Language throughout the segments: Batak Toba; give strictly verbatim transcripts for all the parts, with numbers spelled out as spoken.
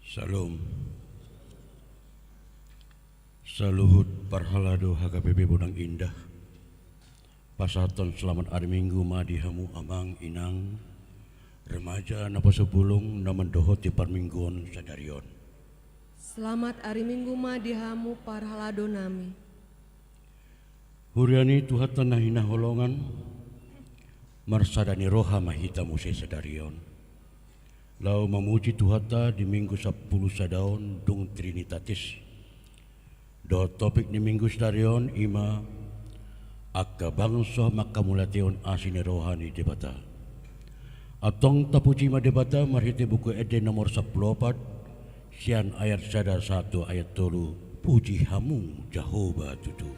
Syalom. Saluhut parhalado H K B P Bonang Indah. Pasahathon selamat ari Minggu ma di hamu amang inang, remaja na pasubulung na mandohoti parmingguon sadari on. Selamat ari Minggu ma di hamu parhalado nami. Huria ni Tuhanta na hinaholongan, marsada ni roha ma hita muse sadari on. Laho mamuji Tuhanta di Minggu sampulu sada on dung Trinitatis. Dohot topik ni Minggu sadari on i ma angka bangso manghamauliatehon asi ni roha ni Debata. Antong tapuji ma Debata marhite Buku Ende nomor sampulu opat, sian ayat sada sahat tu ayat tolu, puji hamu Jahowa tutu.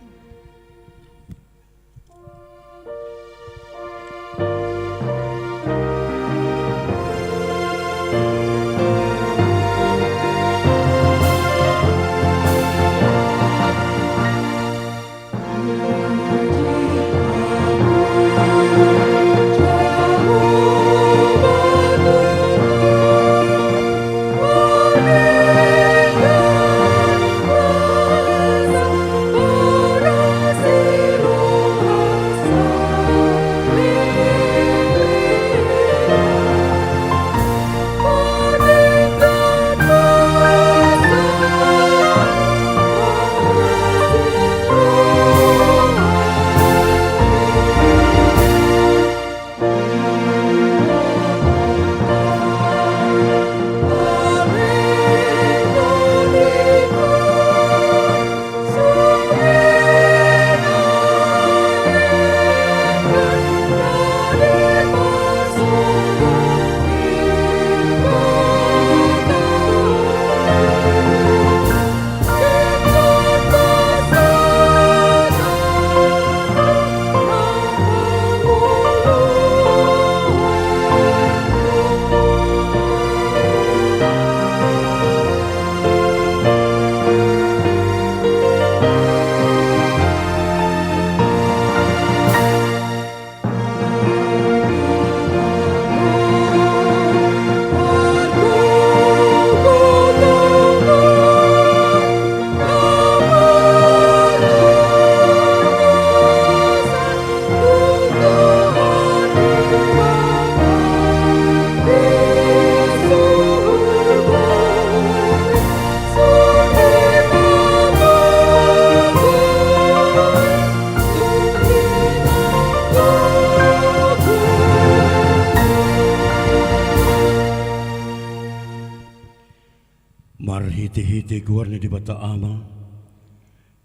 Marhitehite goar ni Debata Ama,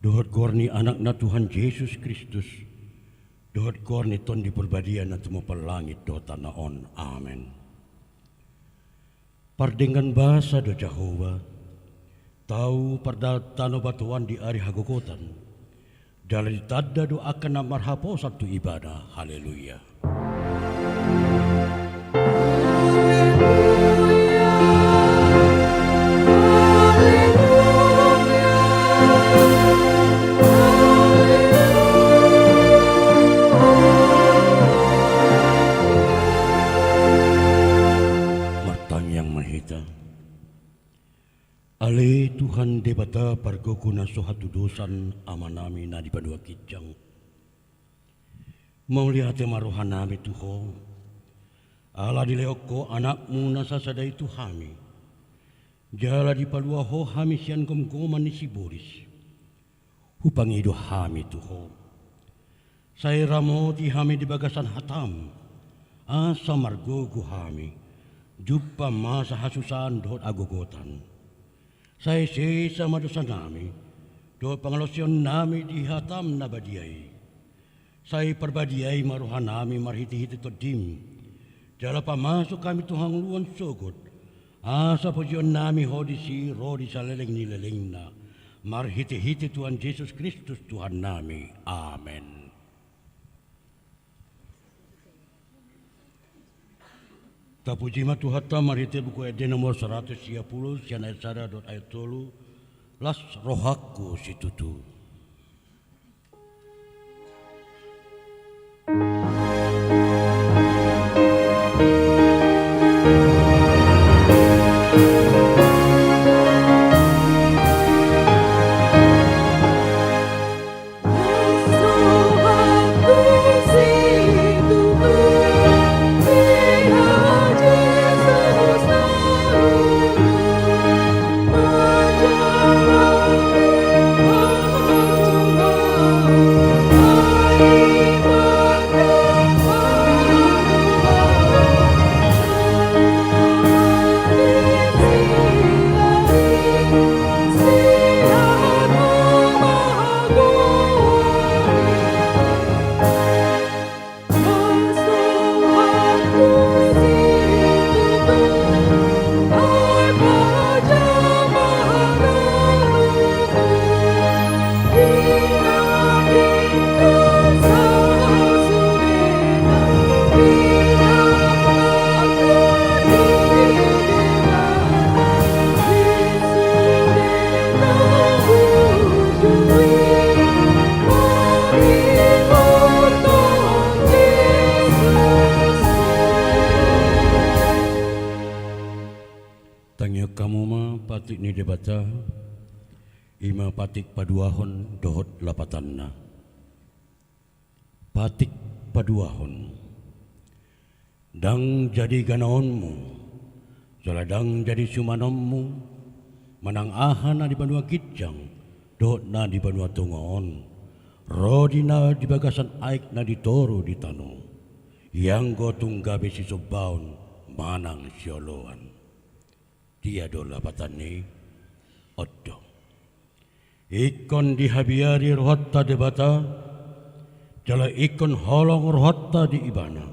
dohot goar ni Anakna Tuhan Jesus Kristus, dohot goar ni Tondi Parbadia na tumompa langit dohot tano on. Amen. Pardenggan basa do Jahowa, tau pardalan tano batoan di ari hagogotan, jala ditanda do angka na marhaposan tu Ibana. Haleluya. Martangiang ma hita. Ale Tuhan Debata pargogo na so hatudosan Amanami na di banua ginjang. Mauliate ma rohanami tu Ho, ala dilehon Ho Anakmu na sasada i tu hami, jala dipalua Ho hami sian gomgoman ni sibolis. Hupangido hami tu Ho. Sai ramoti hami di bagasan hatam, asa margogo hami, jumpa masa hasusaan dohot hagogotan. Sai sesa ma dosanami, dohot pangalaosionnami di hatam na badia i. Sai parbadiai ma rohanami marhitehite Tondim, jala pamasuk hami tu hangoluan sogot, asa pujionnami Ho disi ro di saleleng ni lelengna, marhitehite Tuhan Jesus Kristus Tuhannami. Amen. Tapuji ma Tuhanta marhite Buku Ende nomor saratus sia pulu, sian ayat sada dohot ayat tolu, las rohangku situtu. Ima patik paduahon dohot lapatanna. Patik paduahon. Ndang jadi ganaonmu, jala ndang jadi siumanonmu, manang aha na di banua ginjang dohot na di banua tonga on, ro di na di bagasan aek na di toru di tano, ianggo tung gabe sisombaon manang sioloan. Dia do lapatan ni on do. Ingkon dihabiari rohanta Debata, jala ingkon holong rohanta di Ibana.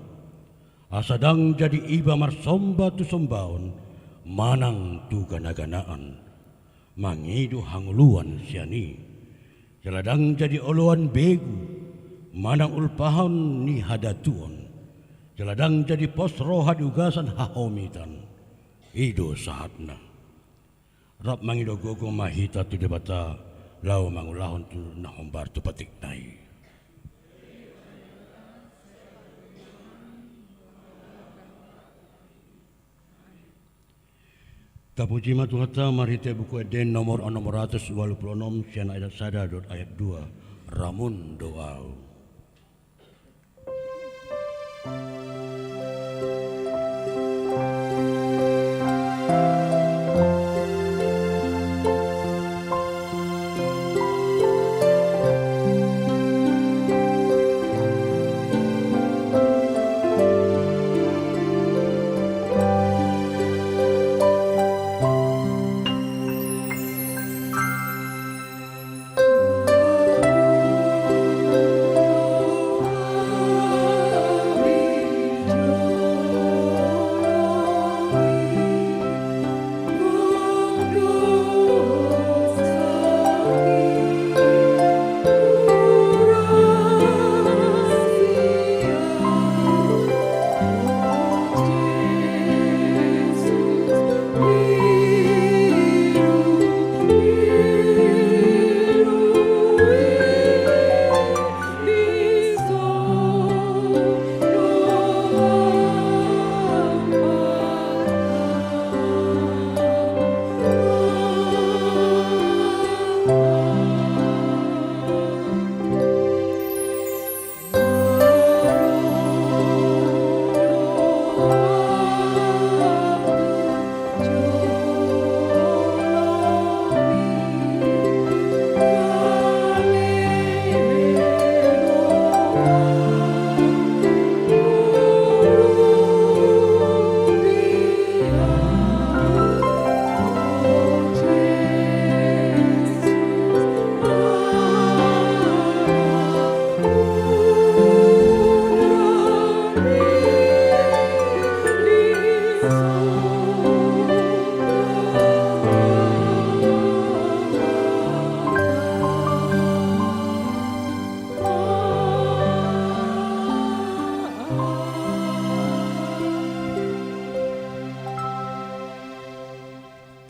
Asa ndang jadi iba marsomba tu sombaon, manang tu ganaganaan, mangido hangoluan sian i. Jala ndang jadi oloan begu, manang ulpahon ni hadatuon. Jala ndang jadi pos roha di ugasan hahomitan. I do sahatna. Rap mangido gogo ma hita tu Debata, laho mangulahon tu na hombar tu patikna i. Tapuji ma Tuhanta marhite Buku Ende nomor onom ratus ualu pulu onom, sian ayat sada dohot ayat dua. Ramun do ahu.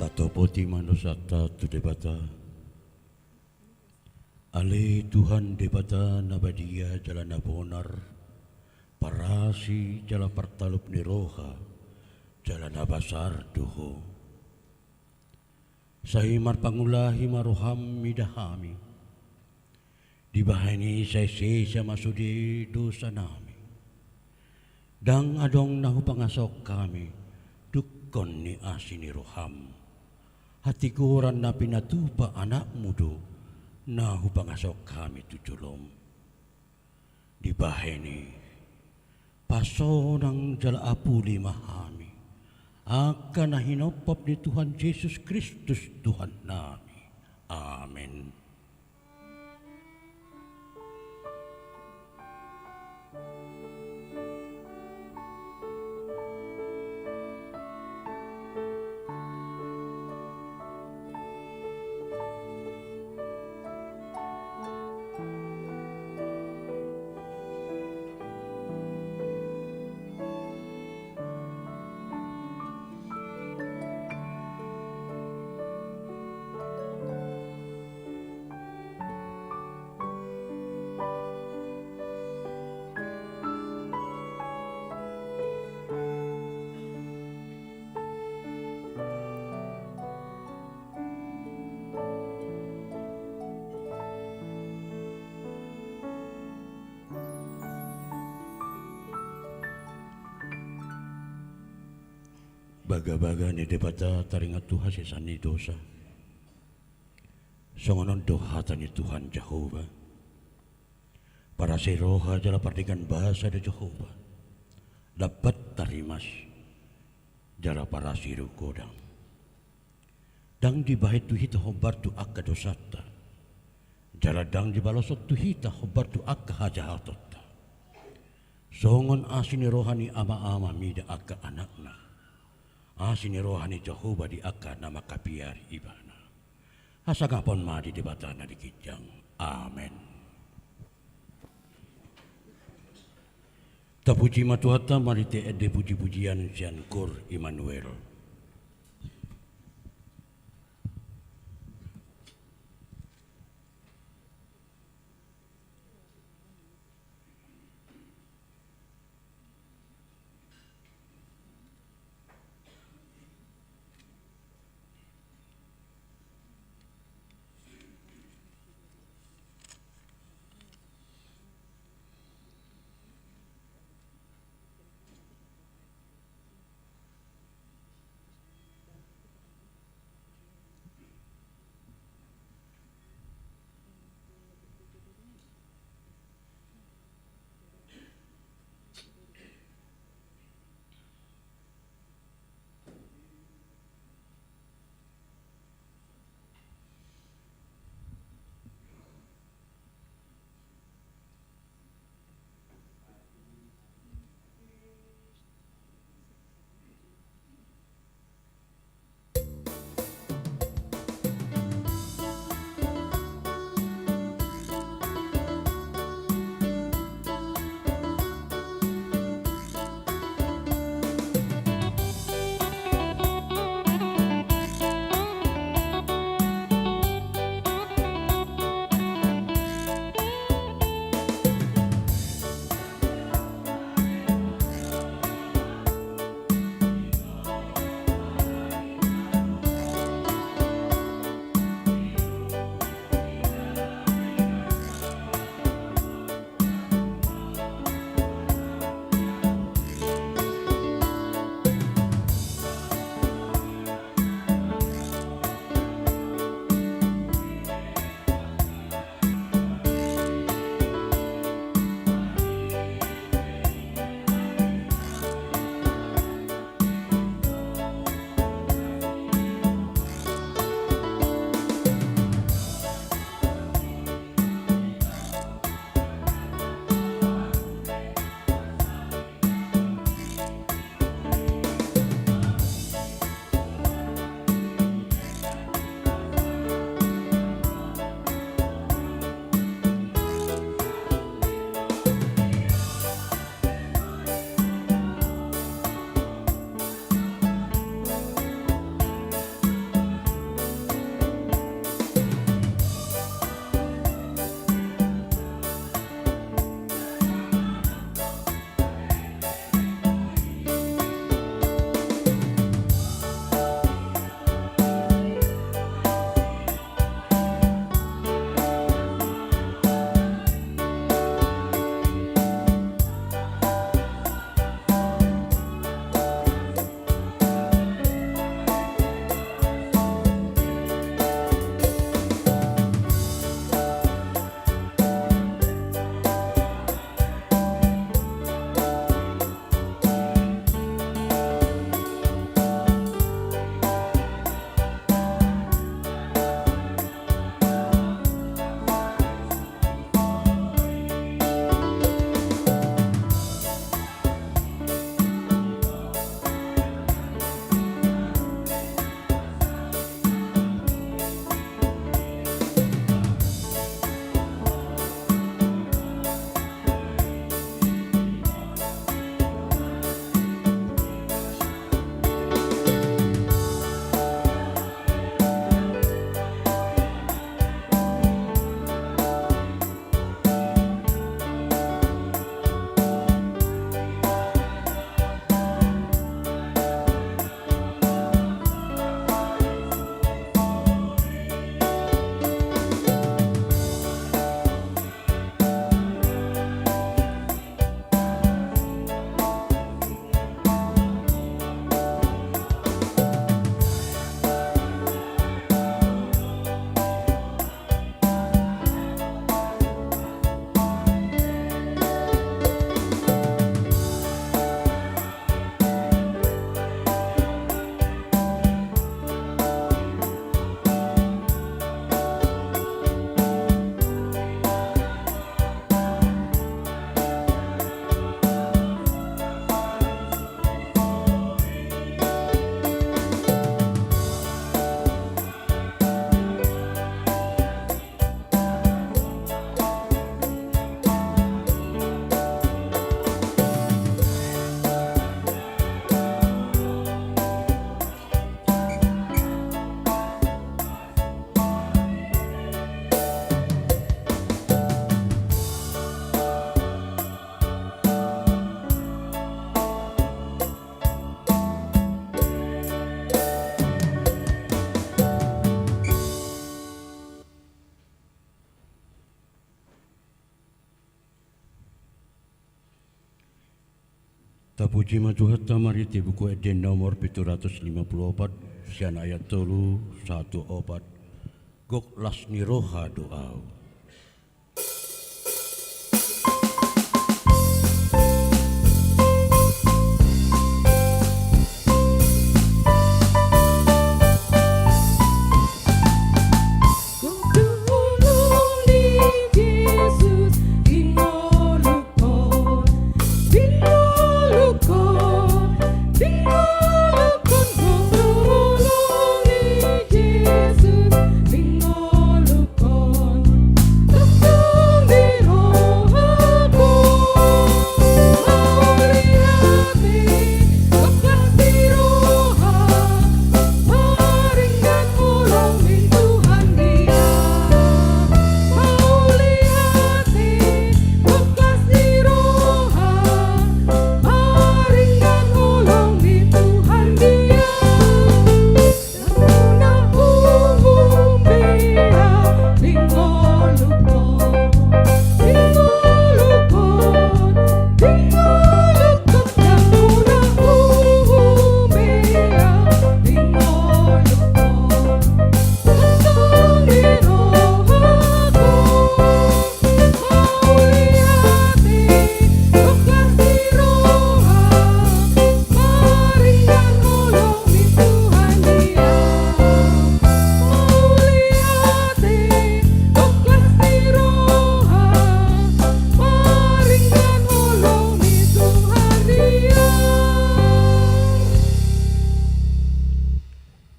Tatopoti ma dosanta tu Debata. Ale Tuhan Debata na badia jala na bonar, parasi jala partalup ni roha, jala na basar do Ho. Sai marpangulahi ma roham mida hami. Dibahen i sai sesa ma sude dosanami. Ndang adong na hupangasahon hami, dungkon ni asi ni roham. Hatigoran na pinatupa anakmu do, na hupangasahon hami tu jolom. Dibahen i, pasonang jala apuli ma hami, angka na hinophop ni Tuhan Jesus Kristus Tuhannami. Amen. Bagabaga ni Debata taringot tu hasesaan ni dosa. Songon on do hata ni Tuhan Jahowa: Parasi roha jala pardenggan basa do Jahowa, lambat tarimas jala parasi do godang. Ndang dibahen tu hita hombar tu angka dosanta, jala ndang dibaloshon tu hita hombar tu angka hajahatonta. Songon asi ni roha ni amaama mida angka anakna, asi ni roha ni Jahowa di angka na mangkapiari ibana. Hasangapon ma di Debata na di ginjang. Amen. Tapuji ma Tuhanta marhite ende pujipujian sian Koor Immanuel. Tapuji ma Tuhanta marhite Buku Ende nomor pitu ratus lima pulu opat, sian ayat tolu sahat tu opat. Gok las ni roha do ahu.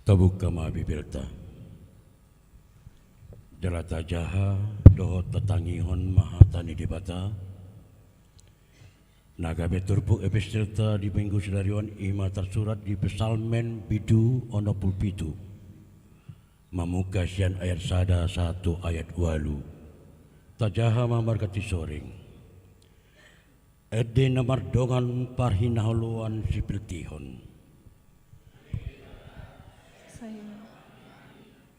Tabuka ma Bibelta. Jala tajaha dohot tatangihon ma hata ni Debata, na gabe turpuk epistelta di minggu sadari on, i ma tarsurat di Psalmen bindu onom pulu pitu, mamungka sian ayat sada sahat tu ayat ualu. Tajaha ma marga Tisoring. Ende na mardongan parhinaholongan sipiltihon.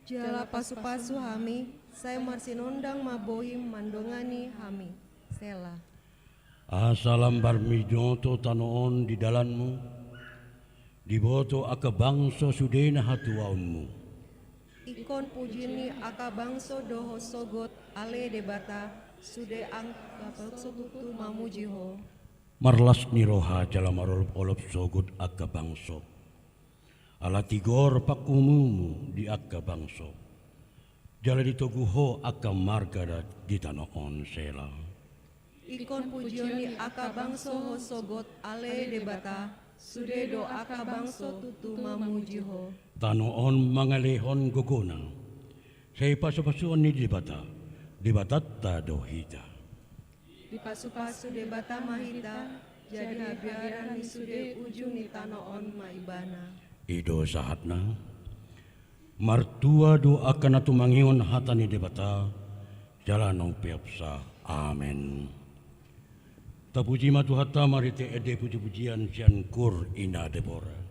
Jala pasupasu hami, sai marsinondang ma bohim mandongani hami. Sela. Asa lam marbinoto tano on di dalanmu, diboto angka bangso sude na hatuaonmu. Ingkon puji ni angka bangso dohot sogot, ale Debata, sude angka bangso tutu mamuji Ho. Marlas ni roha jala marolopolop sogot angka bangso. Ala tigor panghumumu di angka bangso. Jala ditogu Ho angka marga da-, di tano on. Sela. Ingkon pujion ni angka bangso Ho sogot, ale Debata, sude do angka bangso tutu mamuji Ho. Tano on mangalehon gogona. Sai pasupasuon ni Debata, Debatanta do hita. Dipasupasu Debata ma hita, jadi habiaran ni sude ujung ni tano on ma Ibana. I do sahatna. Martua do angka na tumangihon hata ni Debata, jala na umpeopsa. Amen. Tapuji ma Tuhanta marhite ende pujipujian sian Kur Ina Debora.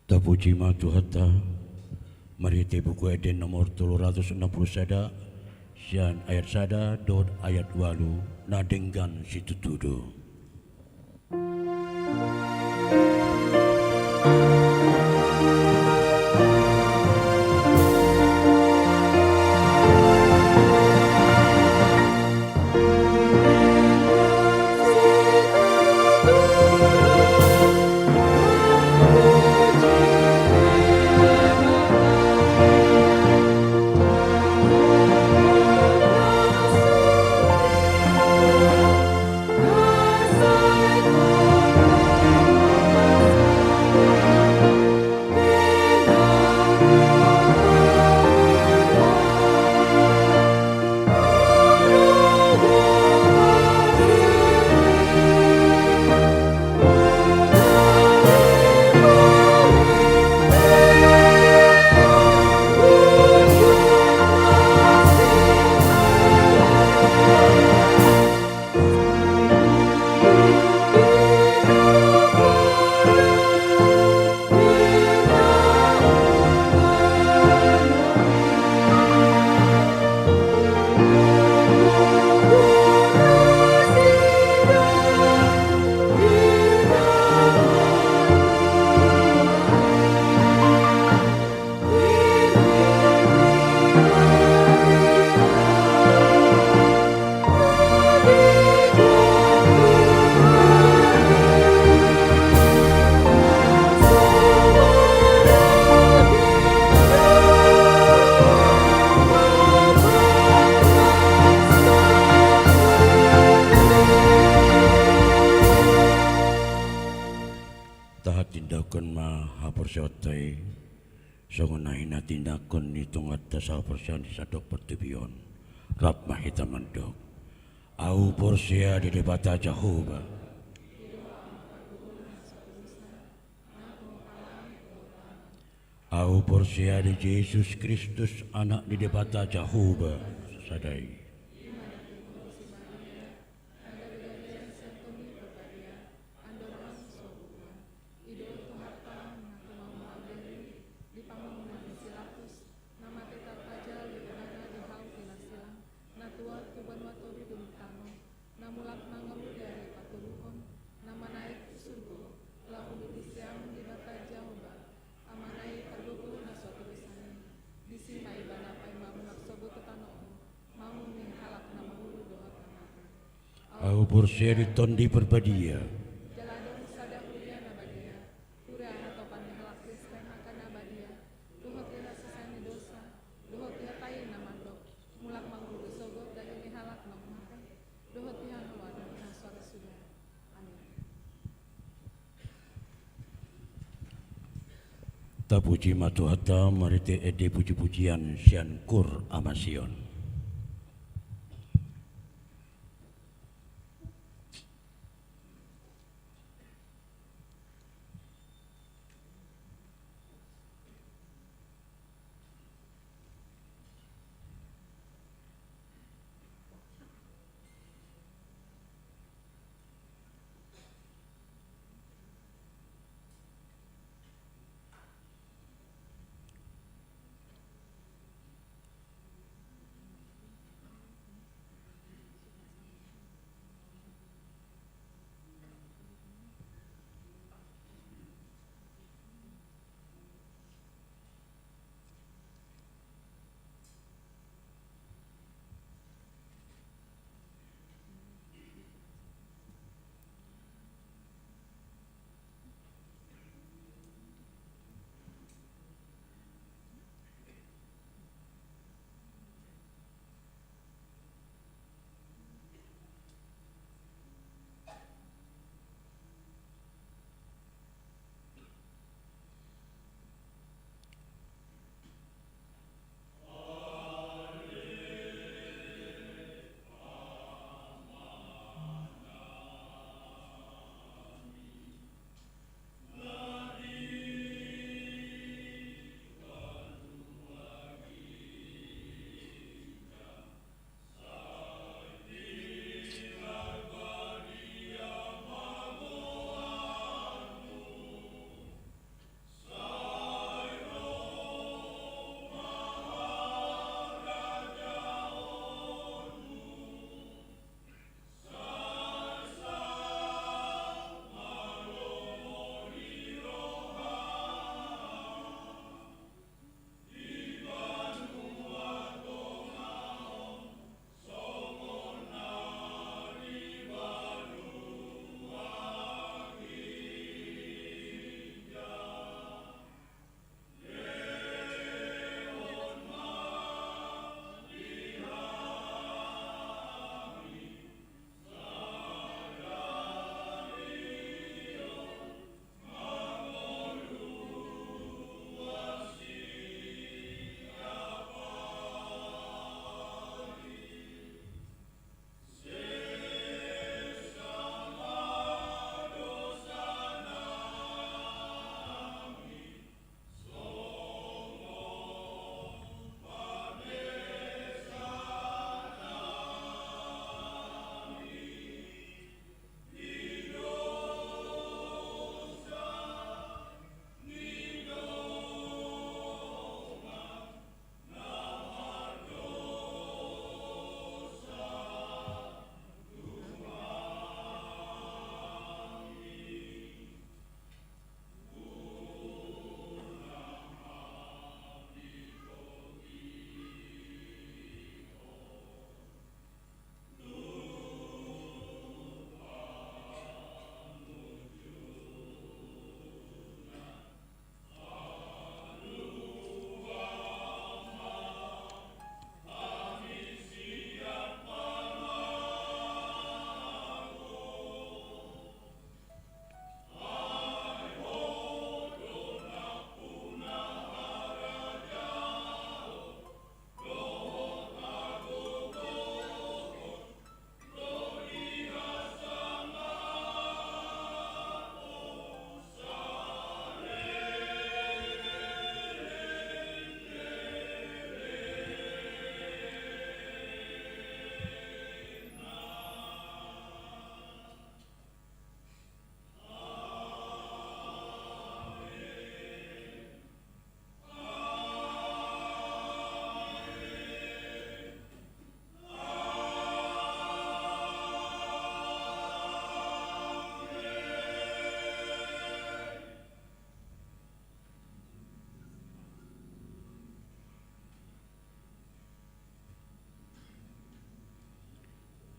Tapuji ma Tuhanta, marhite Buku Ende nomor tolu ratus enam puluh sada, sian ayat sada dohot ayat ualu, na denggan situtu do. Tahatindangkon ma haporseaonta i. Songon na hinatindangkon ni Tuhanta sahaporseaon di sandok portibi on, rap ma hita mandok: Ahu porsea di Debata Jahowa. Ahu porsea di Jesus Kristus, Anak ni Debata Jahowa sada i. Andor roham so bubuan. I do Tuhanta na tumampak di pangomoan ni si Pilatus, na mate tarpajal di ibana di hau pinarsilang, na tuat tu banua tondi ujung tano, na mulak mangolu di ari patuduhon, na manaek tu surgo, laho duduk di siamun ni Debata Jahowa, Amana i pargogo na so atusan i. Disi ma ibana paima mulak sogot tu tano on, mangolu ni halak na mangolu dohot na mate. Ahu porsea di Tondi Parbadia. Jala adong sada huria na badia, huria na hatopan ni halak Kristen angka na badia, dohot di hasesaan ni dosa, dohot di hata i na mandok, mulak mangolu do sogot daging ni halak na mate, dohot di hangoluan na so ra suda. Amin. Tapuji ma Tuhanta marhite ende pujipujian sian Kur Ama Sion.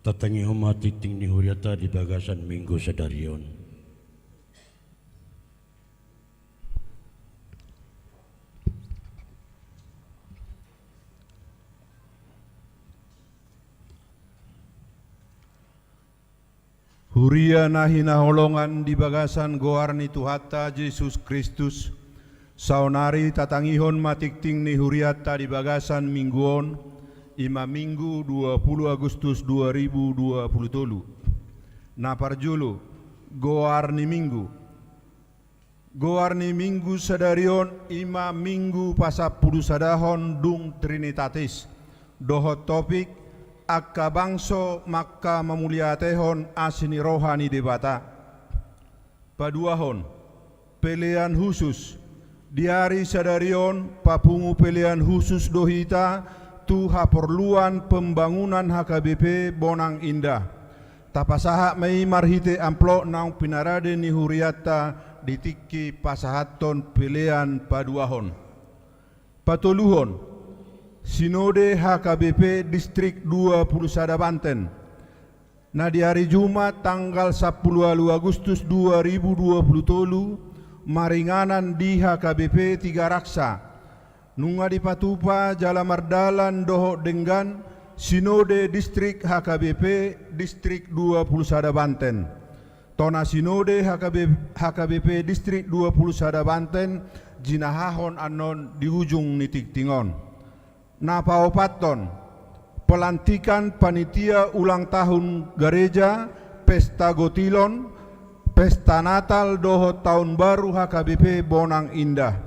Tatangihon ma tingting ni hurianta di bagasan Minggu sadari on. Huria na hinaholongan di bagasan goar ni Tuhanta Jesus Kristus, saonari tatangihon ma tingting ni hurianta di bagasan Minggu on, i ma Minggu dua puluh Agustus dua ribu dua puluh tolu. Na parjolo, goar ni Minggu. Goar ni Minggu sadari on i ma Minggu pasampulusadahon dung Trinitatis, dohot topik angka bangso mangka mamuliatehon asi ni roha ni Debata. Paduahon, pelean husus. Di ari sadari on, papungu pelean husus do hita tu haporluan pembangunan H K B P Bonang Indah. Tapasahat ma i marhite amplop naung pinarade ni hurianta di tingki pasahathon pelean paduahon. Patoluhon, Sinode H K B P Distrik dua puluh sada Banten. Na di ari Jumat tanggal sampulu ualu Agustus dua ribu dua puluh tolu, maringanan di H K B P Tigaraksa. Nunga dipatupa jala mardalan dohot denggan Sinode Distrik H K B P Distrik dua puluh sada Banten. Tona Sinode H K B, H K B P Distrik dua puluh sada Banten jinahahon annon di ujung ni tingting on. Na paopathon, pelantikan panitia ulang tahun gareja, pesta gotilon, pesta Natal dohot taon baru H K B P Bonang Indah.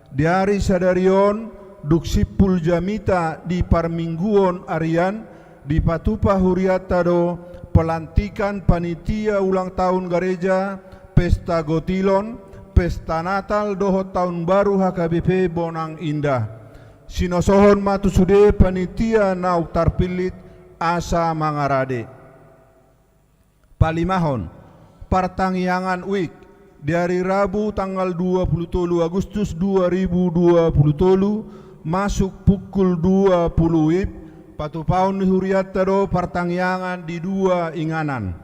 Di ari sadari on, dung simpul jamita di parmingguon arian, dipatupa hurianta do pelantikan panitia ulang tahun gareja, pesta gotilon, pesta Natal dohot taon baru H K B P Bonang Indah. Sinosohon ma tu sude panitia naung tarpillit asa mangarade. Palimahon, partangiangan wijk. Di ari Rabu tanggal dua puluh tolu Agustus dua ribu dua puluh tolu, masuk pukul dua puluh wib, patupaon ni hurianta do partangiangan di dua inganan.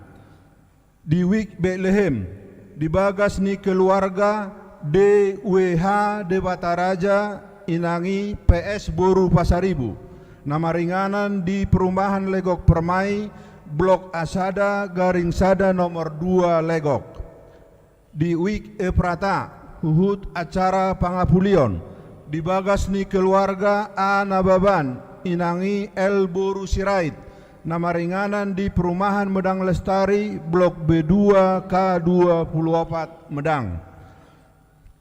Di wijk Betlehem, di bagas ni keluarga D W H Debata Raja, inang i P S boru Pasaribu, na maringanan di perumahan Legok Permai, blok A sada garing sada nomor dua Legok. Di wijk Eprata, huhut acara pangapulion, di bagas ni keluarga A Nababan, inang i L boru Sirait, na maringanan di perumahan Medang Lestari, blok B dua K dua puluh opat Medang.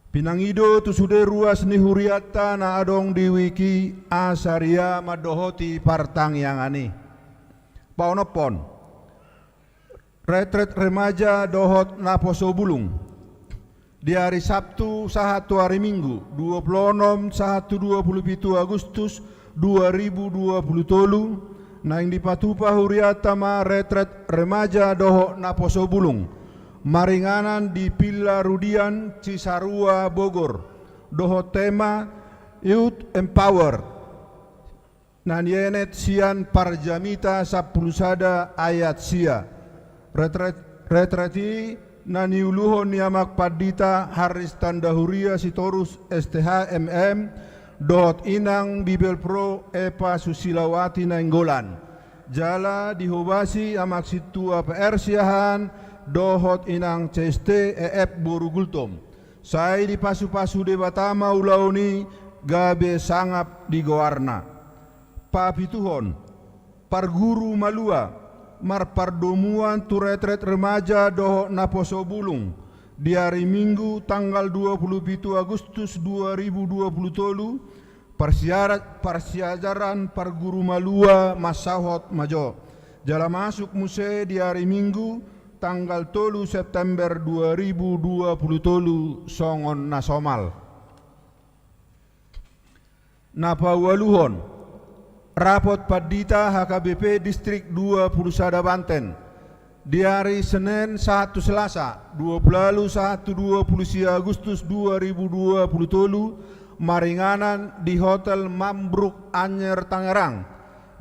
Pinangido tu sude ruas ni hurianta na adong di wijk i asa ria mandohoti partangiangan i. Paonomhon, retret remaja dohot naposo bulung. Di ari Sabtu sahat tu ari Minggu, dua puluh onom sahat tu dua puluh pitu Agustus dua ribu dua puluh tolu, naeng dipatupa hurianta ma retret remaja dohot naposo bulung, maringanan di Villa Rudian, Cisarua, Bogor, dohot tema Youth Empower, na nienet sian Parjamita sampulu sada ayat sia. Retret, retret i na niuluhon ni Amang Pandita Harris Tandahuria Sitorus, S T H, M M, dohot Inang Bibelvrouw Eva Susilawati Nainggolan. Jala dihobasi Amang Sintua P R Siahaan dohot Inang C S T E F boru Gultom. Sai dipasupasu Debata ma ulaon i gabe sangap di goarna. Papituhon, parguru malua, marpardomuan tu retret remaja dohot naposo bulung, di ari Minggu tanggal dua puluh pitu Agustus dua ribu dua puluh tolu, parsiarat, parsiajaran parguru malua mansauhot ma jo. Jala masuk muse di ari Minggu tanggal tolu September dua ribu dua puluh tolu songon na somal. Na paualuhon, rapot pandita H K B P Distrik dua puluh sada Banten. Di ari Senen sahat tu Selasa, dua puluh ualu sahat tu dua puluh sia Agustus dua ribu dua puluh tolu, maringanan di Hotel Mambruk Anyer Tangerang.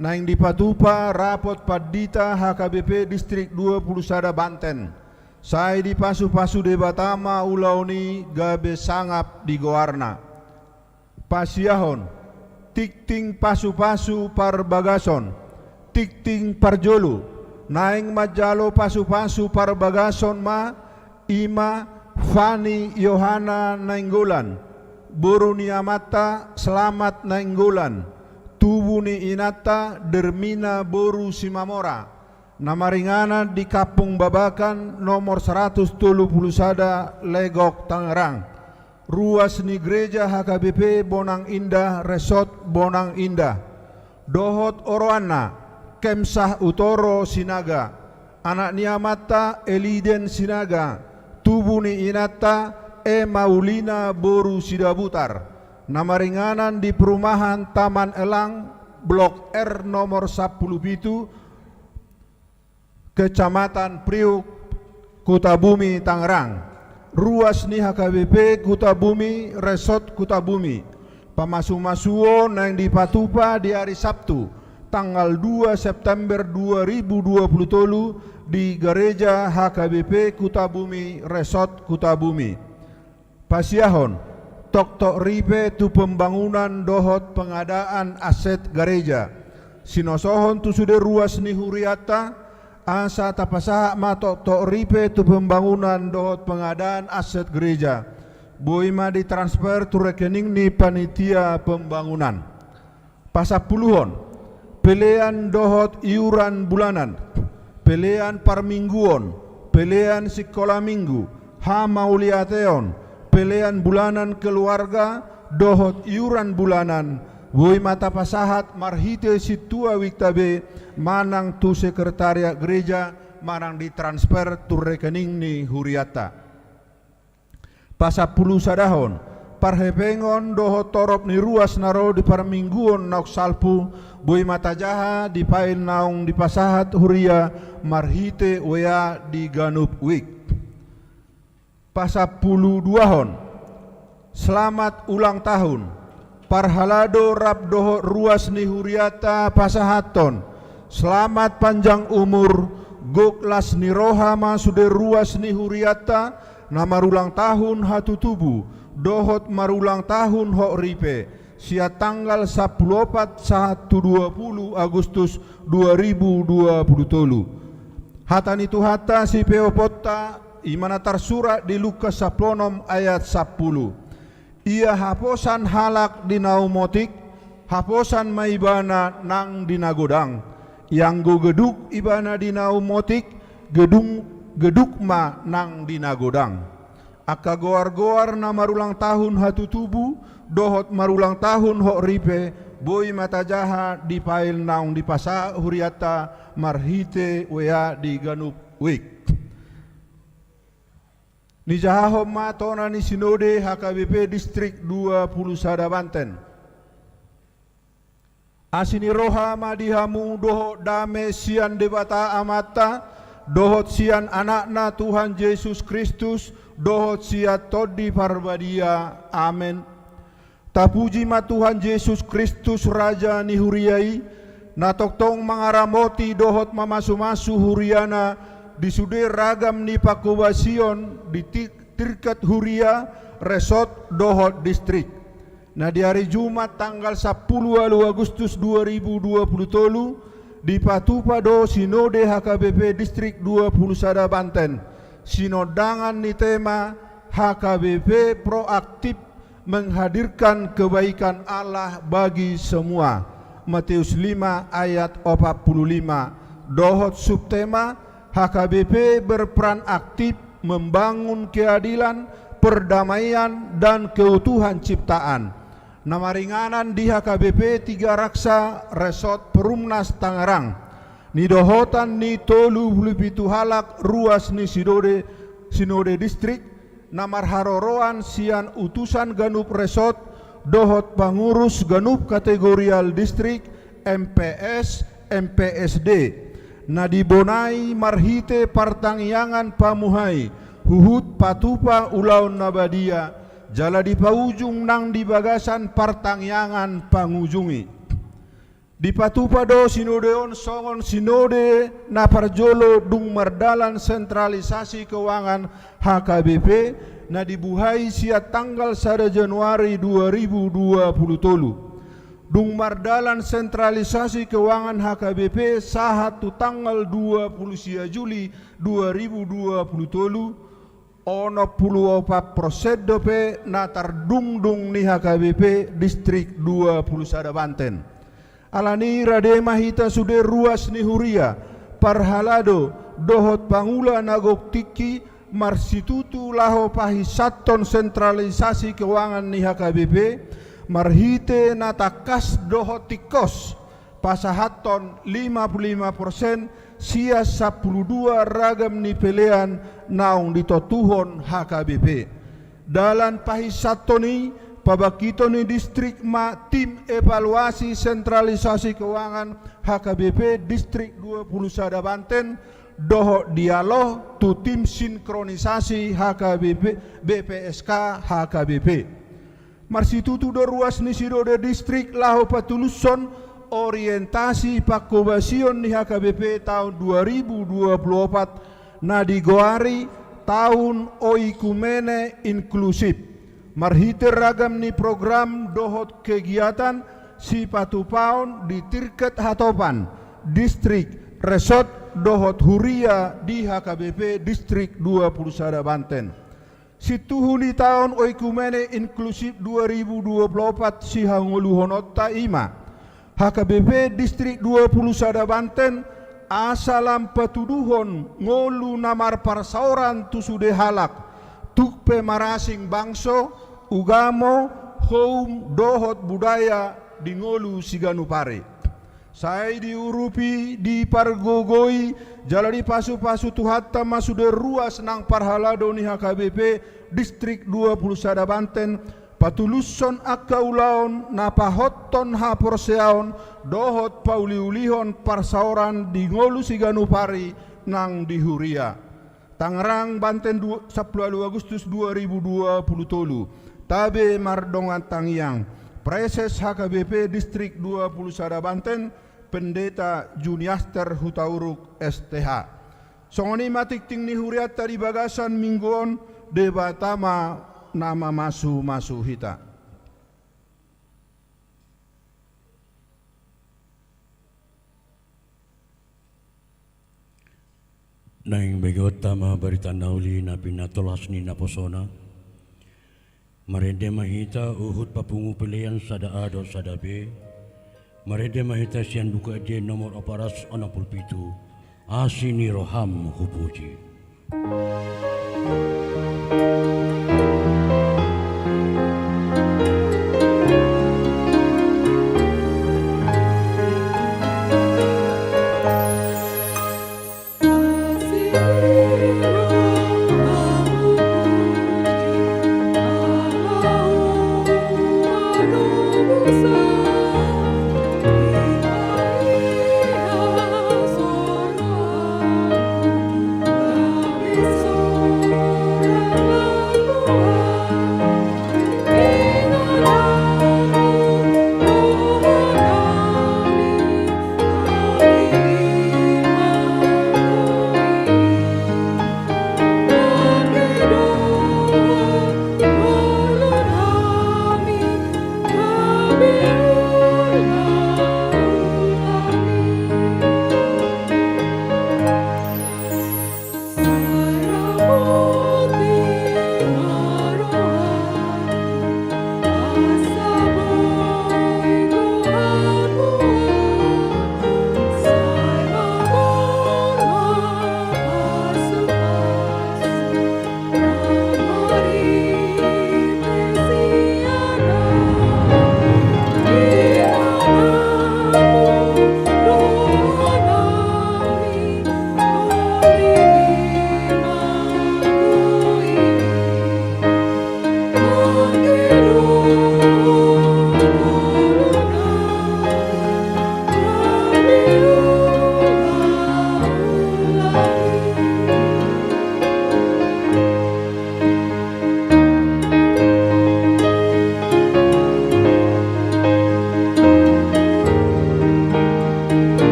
Naeng dipatupa rapot pandita H K B P Distrik dua pulu sada Banten. Sai dipasupasu Debata ma ulaon i gabe sangap di goarna. Pasiahon, tingting pasupasu parbagason, tingting parjolo, naeng manjalo pasupasu parbagason ma, i ma Fani Yohana Nainggolan, boru ni amanta Selamat Nainggolan, tubu ni inanta Dermina boru Simamora, na maringanan di Kampung Babakan nomor saratus tolu pulu sada Legok Tangerang. Ruas ni Gereja H K B P Bonang Indah, Resort Bonang Indah. Dohot oroanna, Kemsah Utoro Sinaga. Anak ni amanta Eliden Sinaga, tubu ni inanta E Maulina boru Sidabutar, na maringanan di perumahan Taman Elang, Blok R nomor sampulu pitu, Kecamatan Priuk, Kutabumi, Tangerang. Ruas ni H K B P Kutabumi, Resort Kutabumi. Pamasumasuon naeng dipatupa di ari Sabtu, tanggal dua September dua ribu dua pulu tolu, di Gereja H K B P Kutabumi, Resort Kutabumi. Pasiahon, toktok ripe tu pembangunan dohot pengadaan aset gareja. Sinosohon tu sude ruas ni hurianta, asa tapasahat ma toktok ripe tu pembangunan dohot pengadaan aset gareja. Boi ma ditransfer tu rekening ni panitia pembangunan. Pasampuluhon, pelean dohot iuran bulanan, pelean parmingguon, pelean sikola minggu, hamauliateon, pelean bulanan keluarga, dohot iuran bulanan, boi ma tapasahat marhite sintua uikta be, manang tu sekretariat gereja, manang ditransfer tu rekening ni hurianta. Pasampulusadahon, parhepengon dohot torop ni ruas na ro di parmingguon naung salpu, boi ma tajaha di pail naung dipasahat huria marhite W A di ganup wijk. Pasampuluduahon, selamat ulang tahun. Parhalado rap dohot ruas ni hurianta pasahathon selamat panjang umur, gok las ni roha ma sude ruas ni hurianta, na marulang tahun hatutubu, dohot marulang tahun hot ripe, sian tanggal sampulu opat sahat tu dua pulu Agustus dua ribu dua pulu tolu. Hata ni Tuhanta sipeoponta, i ma na tarsurat di Lukas sampulu onom ayat sampulu. Ia haposan halak di na umotik, haposan ma ibana nang di na godang. Ianggo geduk ibana di na umotik, gedung, geduk ma nang di na godang. Angka goar-goar na marulang tahun hatutubu, dohot marulang tahun hot ripe, boi ma tajaha di pail naung dipasahat hurianta marhite W A di ganup wijk. Nijahahon ma tona ni sinode H K B P Distrik dua pulu sada Banten. Asi ni roha ma di hamu dohot dame sian Debata Amanta, dohot sian Anakna Tuhan Jesus Kristus, dohot sian Tondi Parbadia. Amen. Tapuji ma Tuhan Jesus Kristus, Raja ni huria i, na tongtong mangaramoti dohot mamasumasu huriana di sude ragam ni pangkobasion di ti-, tingkat huria, resort dohot distrik. Na di ari Jumat tanggal sampulu ualu Agustus dua ribu dua pulu tolu, dipatupa do Sinode H K B P Distrik dua pulu sada Banten, sinondangan ni tema H K B P proaktif menghadirkan kebaikan Allah bagi semua, Matius lima ayat opat pulu lima, dohot subtema, H K B P berperan aktif membangun keadilan, perdamaian, dan keutuhan ciptaan. Na maringanan di H K B P Tiga Raksa, Resort Perumnas Tangerang. Nidohotan ni tolu pulu pitu halak ruas ni Sinode, Sinode Distrik, na marharoroan sian utusan ganup resort, dohot pangurus ganup kategorial distrik, M P S, M P S D. Na dibonai marhite partangiangan pamuhai, huhut patupa ulaon na badia, jala dipaujung nang di bagasan partangiangan pangujungi. Dipatupa do sinode on songon sinode na parjolo dung mardalan sentralisasi keuangan H K B P, na dibuhai sian tanggal sada Januari dua ribu dua puluh tolu. Dung mardalan sentralisasi keuangan H K B P sahat tu tanggal dua puluh sia Juli dua ribu dua puluh tolu, onom pulu opat persen dope na tardungdung ni H K B P Distrik dua pulu sada Banten. Alani i rade ma hita sude ruas ni huria, parhalado, dohot pangula na gok tingki, marsitutu laho pahinsathon sentralisasi keuangan ni H K B P, marhite na tangkas dohot tingkos, pasahathon lima pulu lima persen sian sampulu dua ragam ni pelean naung ditontuhon H K B P. Dalan pahinsathon i, pabangkiton ni distrik ma tim evaluasi sentralisasi keuangan H K B P Distrik dua pulu sada Banten, dohot dialog tu tim sinkronisasi H K B P, B P S K H K B P. Marsitutu do ruas ni sinode distrik laho patulushon orientasi pangkobasion ni H K B P taon dua ribu dua pulu opat na digoari Taon Oikumene Inklusif, marhite ragam ni program dohot kegiatan sipatupaon di tingkat hatopan, distrik, resort, dohot huria di H K B P Distrik dua pulu sada Banten. Sintuhu ni Taon Oikumene Inklusif dua ribu dua pulu opat sihangoluhononta i ma, H K B P Distrik dua pulu sada Banten asa lam patuduhon ngolu na marparsaoran tu sude halak, tung pe marasing bangso, ugamo, houm, dohot budaya di ngolu siganup ari. Sai diurupi, dipargogoi, jala dipasupasu Tuhanta ma sude ruas nang parhalado ni H K B P Distrik dua pulu sada Banten, patulushon angka ulaon na pahothon haporseaon dohot pauliulihon parsaoran di ngolu siganup ari nang di huria. Tangerang, Banten, du-, sampulu ualu Agustus dua ribu dua pulu tolu. Tabe mardongan tangiang. Praeses H K B P Distrik dua pulu sada Banten, Pendeta Juniaster Hutauruk, S T H. Songon i ma tingting ni hurianta di bagasan minggu on, Debata ma na mamasumasu hita. Naeng begeonta ma barita na uli na pinatolhas ni naposona. Marende ma hita huhut papungu pelean sada A dohot sada B. Marende ma hita sian Buku Ende nomor opat ratus onom pulu pitu. Asi ni roham hupuji.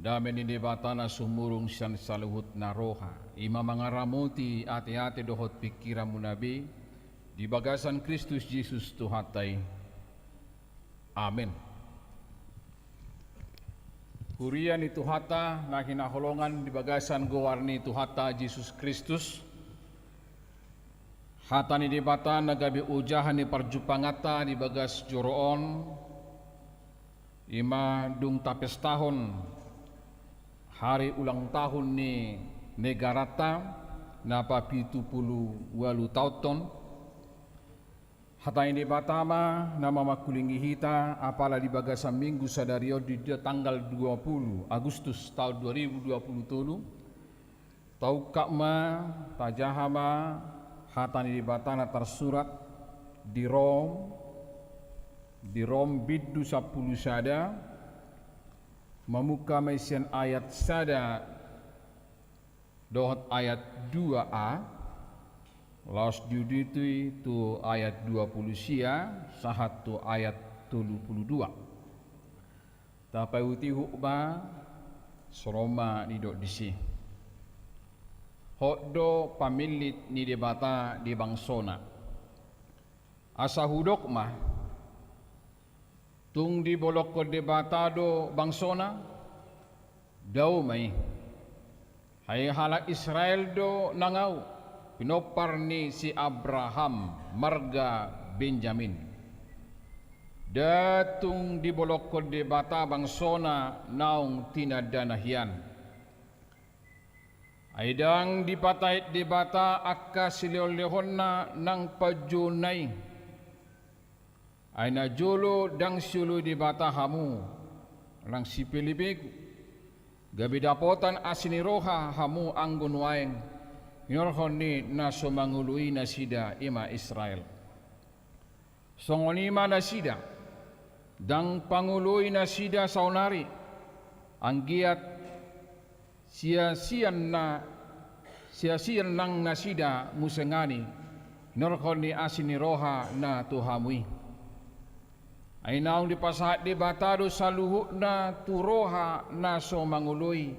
Dame ni Debata na sumurung sian saluhut na roha, i ma mangaramoti ateate dohot pingkiranmuna be, di bagasan Kristus Jesus Tuhanta i. Amen. Huria ni Tuhanta na hinaholongan di bagasan goar ni Tuhanta Jesus Kristus, hata ni Debata na gabe ojahan ni parjumpanganta di bagas joro on, i ma dung tapestahon hari ulang tahun ni negaranta na papitu pulu ualu taonhon. Hata ni Debata ma na mamangkulingi hita, apala di bagasan minggu sadari on di tanggal dua pulu Agustus taon dua ribu dua pulu tolu. Taungkap ma, tajaha ma hata ni Debata na tarsurat di Rom, di Rom bindu sampulu sada, mamungka ma i sian ayat sada dohot ayat dua a, laos diuduti tu ayat dua pulu sia sahat tu ayat tolu pulu dua. Tapaihutihut ma, songon on ma didok disi. Hot do pamillit ni Debata di bangsona. Asa hudok ma, tung dibolongkon Debata do bangsona? Dao ma i. Ai halak Israel do nang ahu, pinompar ni si Abraham, marga Benjamin. Nda tung dibolongkon Debata bangsona naung tinandana hian. Ai ndang dipatahit Debata angka silehonlehonna nang panjouonna i. Ai najolo ndang sioloi Debata hamu, nang sipelebegu, gabe dapotan asi ni roha hamu anggo nuaeng hinorhon ni na so mangoloi nasida, i ma Israel. Songon i ma nasida, ndang pangoloi nasida saonari, anggiat siasian na, siasian nang nasida muse ngani, hinorhon ni asi ni roha na tu hamu i. Ai naung dipasahat Debata do saluhutna tu roha na so mangoloi,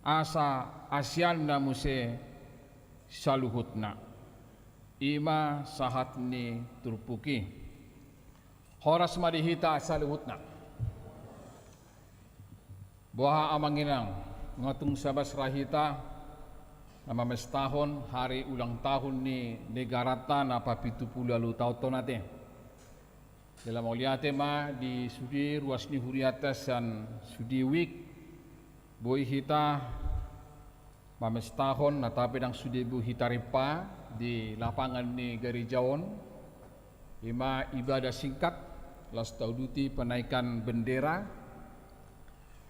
asa asianna muse saluhutna. I ma sahat ni turpuk i. Horas ma di hita saluhutna. Boha amang inang, nga tung sabas ra hita na mamestahon hari ulang tahun ni negaranta na papitu pulu ualu taonhon ate. Jala mauliate ma di sude ruas ni hurianta sian sude wijk, boi hita mamestahon, na tapi ndang sude boi hita rimpa di lapangan ni gareja on, i ma ibadah singkat, laos tauduti penaikan bendera,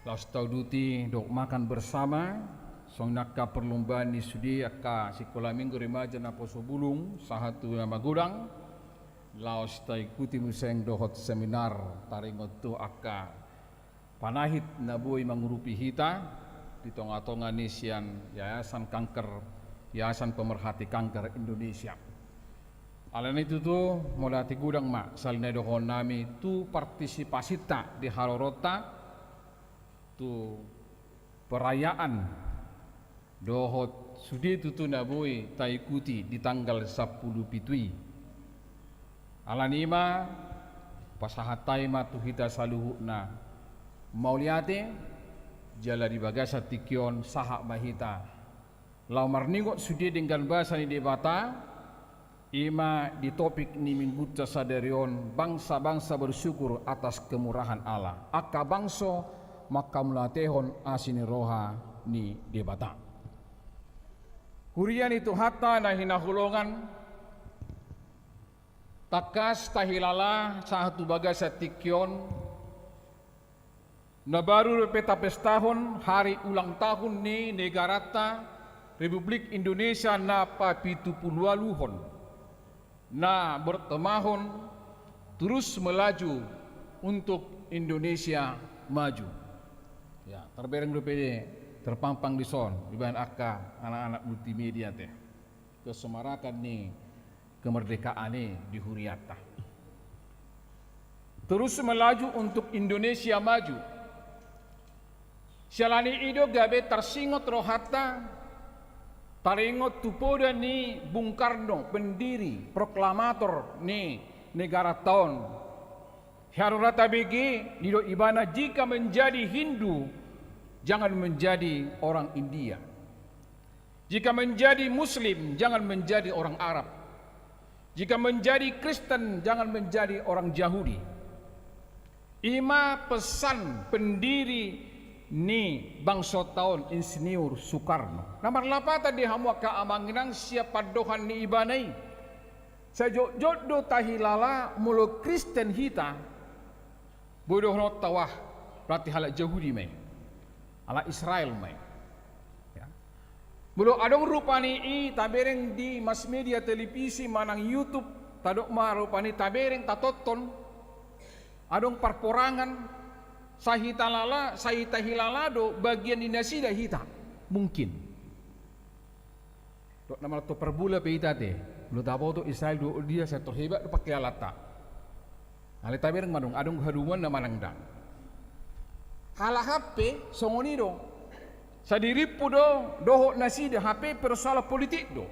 laos tauduti dohot makan bersama, songon i angka perlombaan ni sude angka sikola minggu remaja naposo bulung sahat tu na magodang, laos taikuti muse dohot seminar taringot tu angka panahit na boi mangurupi hita di tongatonga ni sian Yayasan Kanker, Yayasan Pemerhati Kanker Indonesia. Alani i tutu, mauliate godang ma sahali na didokhon nami tu partisipasinta di haroronta tu perayaan dohot sude tutu na boi taikuti di tanggal sampulu pitu i. Alani i ma, pasahat hami ma tu hita saluhutna mauliate, jala di bagasan tingki on sahat ma hita laho marningot sude denggan basa ni Debata, i ma di topik ni minggunta sadari on, bangsa-bangsa bersyukur atas kemurahan Allah. Angka bangso manghamauliatehon asi ni roha ni Debata. Huria ni Tuhanta na hinaholongan, tangkas tahilala sahat tu bagasan tingki on, na baru dope tapestahon hari ulang tahun ni negaranta Republik Indonesia na papitu pulu ualuhon, na bertemahon Terus Melaju untuk Indonesia Maju. Ya, terbereng dope terpampang dison, dibahen angka anak-anak multimedia te. Kesemarakan ni kemerdekaan i di hurianta. Terus Melaju untuk Indonesia Maju. Siala ni i do gabe tarsingot rohanta, taringot tu poda ni Bung Karno, pendiri, proklamator ni negaranta on. Haroro tabege, didok ibana, jika menjadi Hindu, jangan menjadi orang India. Jika menjadi Muslim, jangan menjadi orang Arab. Jika menjadi Kristen, jangan menjadi orang Yahudi. I ma pesan pendiri ni bangsonta on, Insinyur Soekarno. Na marlapatan di hamu angka amang inang sian pandohan ni ibana i. Sai jotjot do tahilala molo Kristen hita, boi dohononta, wah, berarti halak Jahudi ma i, halak Israel ma i. Ya. Molo adong rupani i tabereng di mass media, televisi manang YouTube, tadok ma rupani tabereng, tatonton, adong parporangan, sai hita lala, sai tahilala do bagian ni nasida hita. Mungkin. Dok na manang tor parbola pe hita ate, molo taboto Israel dohot India, sai tor hebat do pangkilalanta. Alai tabereng ma adong, adong hadomuanna manang ndang. Halak hape songon i do. Sai dirimpu do dohot nasida, hape persoalan politik do.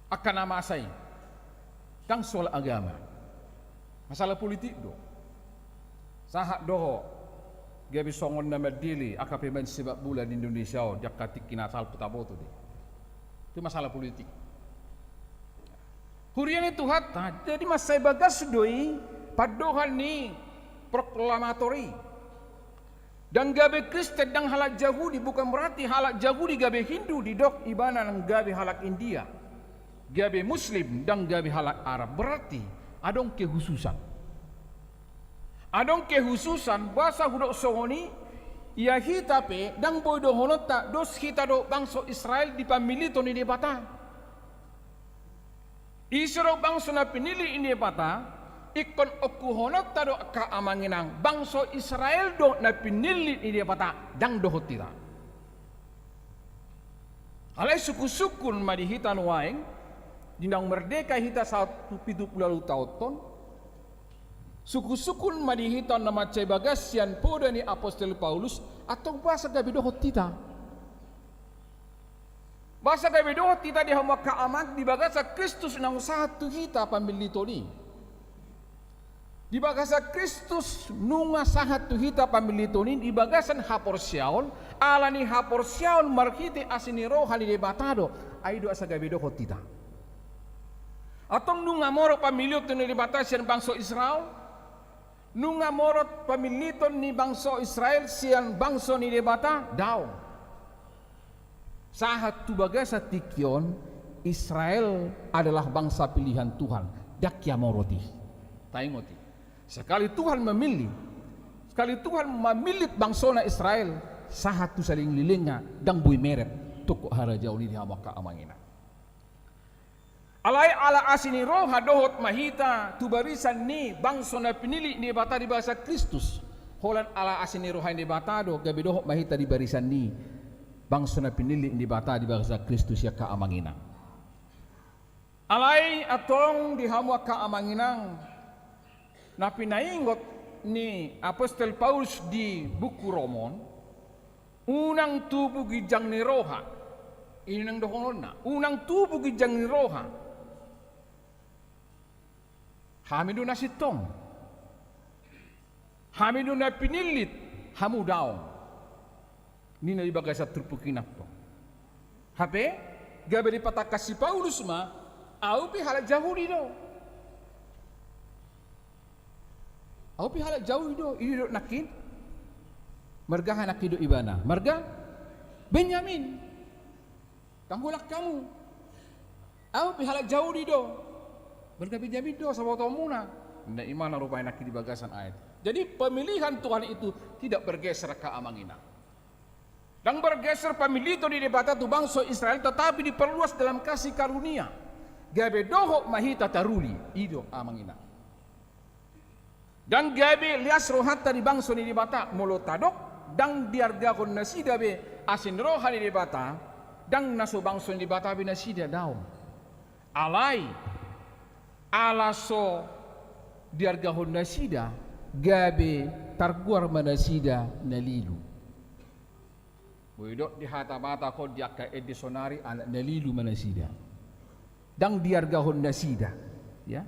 Angka na masa i. Ndang soal agama. Masalah politik do. Sahat do ho, gabe songon na mandele angka pemain sepak bola di Indonesia on, di angka tingki na salpu taboto do i. Itu masalah politik. Huria ni Tuhanta, jadi mansai bagas do i pandohan ni proklamator i. Ndang gabe Kristen, ndang halak Jahudi, bukan berarti halak Jahudi gabe Hindu, didok ibana ndang gabe halak India, gabe Muslim, ndang gabe halak Arab. Berarti adong kehususan. Adong kehususan, boasa hudok songon i, ia hita pe ndang boi dohononta dos hita do bangso Israel di pamilliton ni Debata. Ise do bangso na pinillit ni Debata, ingkon ongkuhononta do angka amang inang, bangso Israel do na pinillit ni Debata, ndang dohot hita. Alai sungkunsungkun ma di hita nuaeng, di naung merdeka hita sahat tu pitu pulu ualu taon on, sungkunsungkun ma di hita na mansai bagas sian poda ni Apostel Paulus, antong boasa gabe dohot hita. Boasa gabe dohot hita di hamu angka amang, di bagasan Kristus naung sahat tu hita pamilliton i. Di bagasan Kristus nunga sahat tu hita pamilliton i, di bagasan haporseaon, ala ni haporseaon marhite asi ni roha ni Debata do, ai do asa gabe dohot hita. Antong nunga morot pamilliton ni Debata sian bangso Israel? Nunga morot pamilliton ni bangso Israel sian bangso ni Debata? Daong. Sahat tu bagasan tingki on, Israel adalah bangsa pilihan Tuhan. Ndang ia morot i. Taingot i. Sekali Tuhan memilih, sekali Tuhan mamillit bangsona Israel, sahat tu salelenglelengna ndang boi meret tongkok harajaon i di hamu angka amang inang. Alai ala asi ni roha dohot ma hita tu barisan ni bangso na pinillit ni Debata di bagasan Kristus. Holan ala asi ni roha ni Debata do gabe dohot ma hita di barisan ni bangso na pinillit ni Debata di bagasan Kristus i angka amang inang. Alai antong di hamu angka amang inang, na pinaingot ni Apostel Paulus di buku Rom on, unang tubu ginjang ni roha. I do na dohononna, unang tubu ginjang ni roha. Hami do na sintong. Hami do na pinillit, hamu daong. Ninna di bagasan turpuk i nangkin. Hape, gabe dipatangkas si Paulus ma, ahu pe halak Jahudi do. Ahu pe halak Jahudi do, i do nangkin. Marga aha nangkin do ibana? Marga Benyamin. Ndang holan hamu. Ahu pe halak Jahudi do. Marga Benyamin do sabotoonmuna. Ninna ibana rupani nangkin di bagasan ayat. Jadi pemilihan Tuhan itu tidak bergeser angka amang inang. Ndang bergeser pamilliton ni Debata tu bangso Israel, tetapi diperluas dalam kasih karunia. Gabe dohot ma hita taruli, i do amang inang. Ndang gabe lias rohanta di bangso ni Debata, molo tadok, ndang diargahon nasida be asi ni roha ni Debata, ndang na so bangso ni Debata be nasida, daong. Alai, ala so diargahon nasida, gabe targoar ma nasida na lilu. Boi didok di hata Batak on di angka ende sonari, anak na lilu ma nasida. Ndang diargahon nasida, ya.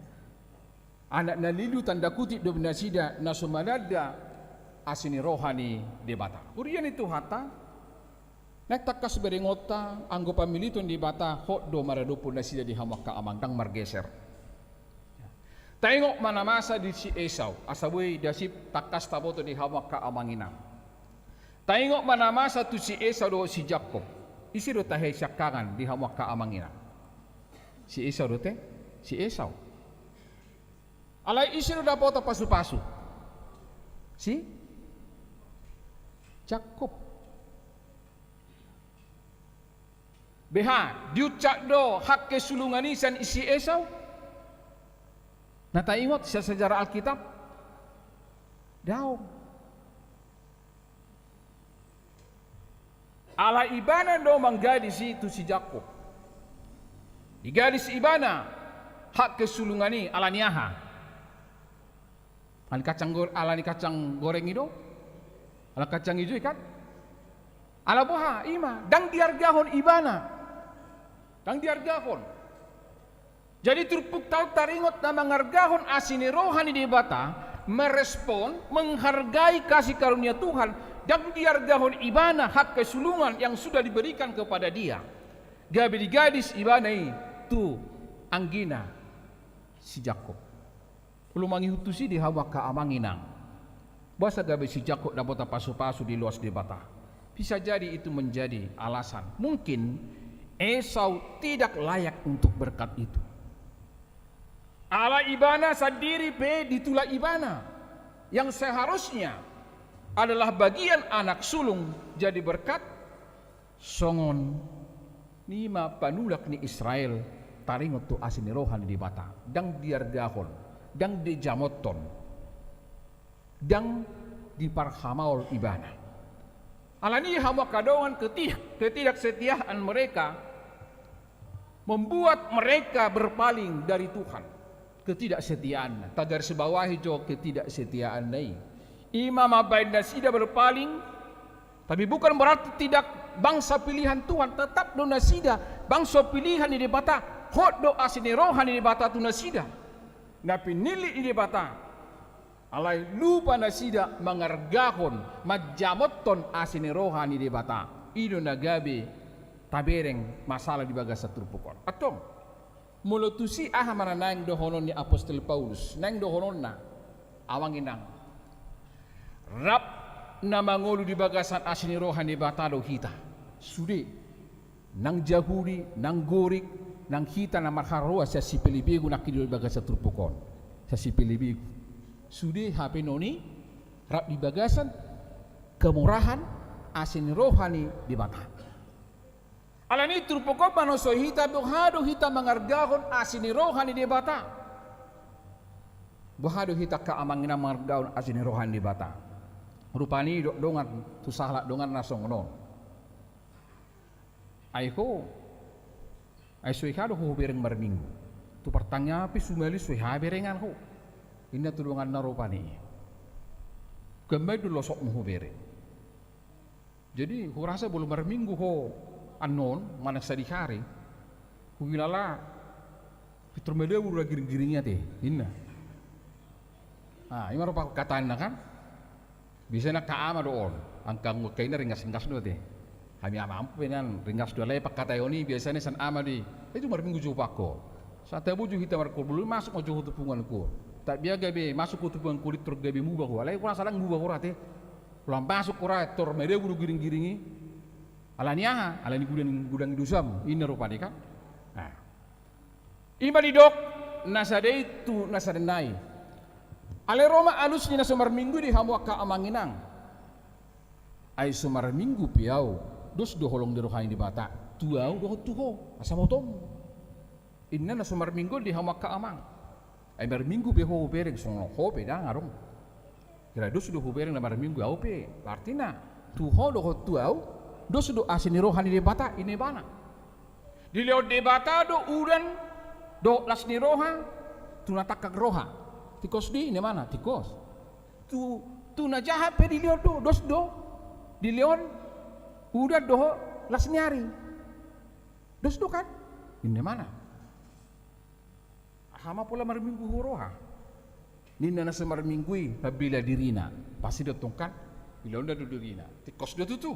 Anak na lilu tanda kutip do nasida na so mananda asi ni roha ni Debata. Huria ni Tuhanta, naeng tangkas berengonta, anggo pamiliton ni Debata hot do maradophon nasida di hamu angka amang, ndang margeser. Taingot ma na masa di si Esau, asa boi dasip tangkas taboto di hamu angka amang inang. Taingot ma na masa tu si Esau dohot si Jakkob. Ise do tahe siangkangan di hamu angka amang inang? Si Esau do te? Si Esau. Alai ise do dapotan pasupasu? Si Jakkob. Beha, diucap do hak kesulungan i sian si Esau? Na taingot sian sejarah Alkitab? Daong. Ala ibana do manggadis i tu si Jakkob. Digadis ibana hak kesulungan i ala ni aha? Ala ni kacang gor-, ala ni kacang goreng i do? Ala kacang ijo i kan? Ala boha, i ma, ndang diargahon ibana. Ndang diargahon. Jadi turpukta on taringot na mangargahon asi ni roha ni Debata, merespon, menghargai kasih karunia Tuhan, ndang diargahon ibana hak kesulungan yang sudah diberikan kepada dia. Gabe digadis ibana i tu anggina si Jakkob. Olo mangihut tusi di hamu angka amang inang. Boasa gabe si Jakkob dapotan pasupasu diloas Debata? Bisa jadi itu menjadi alasan. Mungkin Esau tidak layak untuk berkat itu. Ala ibana sandiri pe ditulak ibana yang seharusnya adalah bagian anak sulung jadi berkat, songon i ma panulak ni Israel taringot tu asi ni roha ni Debata, ndang diargahon, ndang dijamothon, ndang diparhamaol ibana. Ala ni i hamu angka dongan, ketidak-, ketidaksetiaan mereka membuat mereka berpaling dari Tuhan. Ketidaksetiaan, tagarisbawahi jo ketidaksetiaan na i. I ma mambahen nasida berpaling, tapi bukan berarti tidak bangsa pilihan Tuhan, tetap do nasida bangsa pilihan ni Debata, hot do asi ni roha ni Debata tu nasida. Na pinillit ni Debata, alai lupa nasida mangargahon, manjamothon asi ni roha ni Debata. I do na gabe tabereng masalah di bagasan turpuk on. Antong. Molo tusi, aha ma na naeng dohonon ni apostel Paulus? Naeng dohononna, amang inang, rap na mangolu di bagasan asi ni roha ni Debata do hita. Sude, nang Jahudi, nang Gorik, nang hita na marharoa sian sipelebegu nangkin do di bagasan turpuk on. Sian sipelebegu. Sude hape noni rap di bagasan kemurahan asi ni roha ni Debata. Ala ni i turpuk on manoso hita, boha do hita mangargahon asi ni roha ni Debata. Boha do hita angka amang inang mangargahon asi ni roha ni Debata. Rupani didok dongan tu sahalak dongan na songon on. Ai ho, ai so hea do ho hubereng marminggu. Tu partangiangan pe sumali so hea berengan ho. Inna tu donganna rupani. Gabe do losokmu hubereng. Jadi hurasa molo marminggu ho annon, manang sadihari, huhilala pintor madabu do na giring-giring i ate, inna. Ah, i ma rupa pangkataanna kan. Biasana angka ama do on, angka angka inna ringas-ringas do ate. Hami ama-ama pe nian ringas do, alai pangkataion i biasana sian ama do i. Ai tu marminggu jo pangko. Sahat tabo jo hita markol, molo masuk ma jo ho tu punguanku. Tapiak gabe masuk ho tu punguanku, pintor gabe muba ho. Alai hurasa ndang muba ho ra ate. Lam masuk ho ra, pintor madabu do giring-giring i. Ala ni aha? Ala ni godang, godang ni dosam, inna rupani kan. Nah. I ma didok na sada i tu na sada nai. Alai ro ma alus ni na so marminggu i di hamu angka amang inang. Ai so marminggu pe au, dos do holong ni roha ni Debata tu au dohot tu ho, asa botoonmu. Inna na so marminggu on di hamu angka amang. Ai marminggu pe ho hubereng, songon ho pe ndang adong. Jala dos do hubereng na marminggu, au pe. Artina, tu ho dohot tu au, dos do asi ni roha ni Debata, inna ibana. Dilehon Debata do udan dohot las ni roha tu na tangkang roha. Tingkos do i, inna ibana, tingkos. Tu, tu na jahat pe dilehon do, dos do. Dilehon udan dohot las ni ari. Dos do kan? Inda imana. Aha ma pola marminggu huroha? Ninna na so marminggu i pambela dirina. Pasti do tong kan? Dilehon udan do dirina. Tingkos do tutu.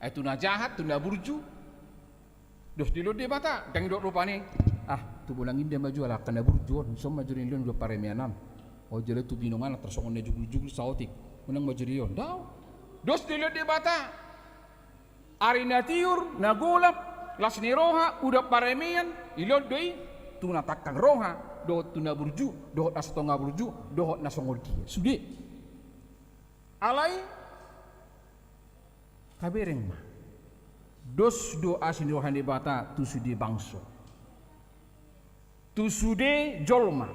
Ai tu na jahat, tu na burju. Dos dilehon Debata, ndang didok rupani. Ah, tu Bonang Indah ma jo ala angka na burju on, dison ma jo dilehon udan paremean an. O jala tu Binongan tarsongon na juguljugul saotik. Unang ma jo dilehon. Daong. Dos dilehon Debata. Ari na tiur, na golap, las ni roha, udan paremean, dilehon do i tu na tangkang roha, dohot tu na burju, dohot na satonga burju, dohot na songon dia. Sude. Alai, tabereng ma. Dos do asi ni roha ni Debata tu sude bangso. Tu sude jolma.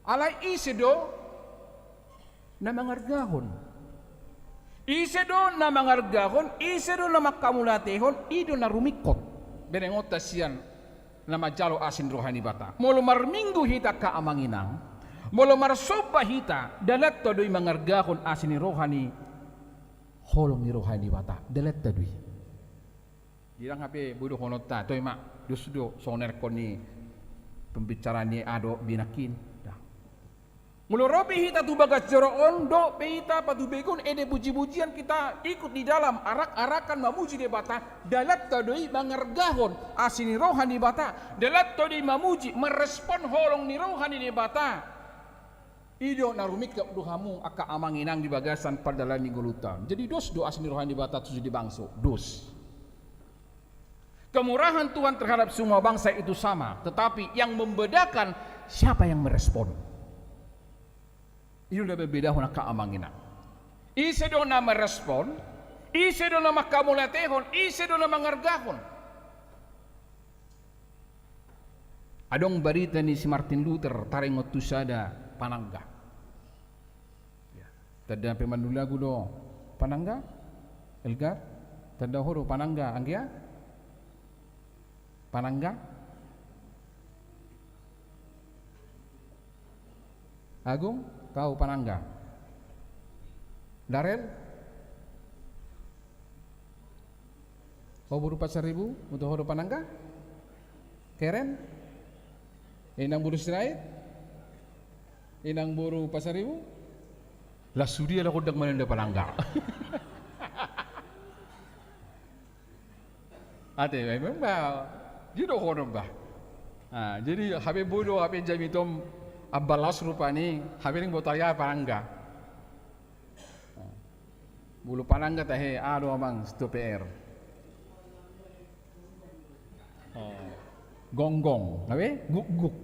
Alai ise do na mangargahon? Ise do na mangargahon, ise do na manghamauliatehon, i do na rumingkot. Berengonta sian na manjalo asi ni roha ni Debata. Molo marminggu hita angka amang inang, molo marsomba hita, dalanta do i mangargahon asi ni roha ni holong ni roha ni Debata. Dalanta do i. Ndang hape bodohononta, toe ma, dos do songon na nidok ni pembicara ni adop binangkin. Dah. Molo ro pe hita tu bagas joro on, dohot pe hita patubegon ende pujipujian, kita ikut di dalam arak-arakan mamuji Debata, dalanta do i mangargahon asi ni roha ni Debata, dalanta do i mamuji, marrespon holong ni roha ni Debata. I do na rumingkot do hamu angka amang inang di bagasan pardalanan ni ngolunta on. Jadi dos do asi ni roha ni Debata tu sude bangso, dos. Kemurahan Tuhan terhadap semua bangsa itu sama, tetapi yang membedakan siapa yang merespon. I do na membedahon angka amang inang. Ise do na merespon, ise do na manghamauliatehon, ise do na mangargahon. Adong barita ni si Martin Luther taringot tu sada panangga. Ya. Tanda pe mandulagu do panangga? Elgar? Tanda ho do panangga, Anggia? Panangga? Agung, tau panangga? Darel? Ho boru Pasaribu, boto ho do panangga? Keren? Inang boru Sirait? Inang boru Pasaribu? Las sude ala gondang mananda panangga. Ate, memang bah, dia do kono bah. Ah, jadi hape bodo, hape jamitom ambalas rupani, hape ning botaya panangga. Molo panangga tahe, ado amang, sto P R. Oh. Gonggong, ape? Gukguk.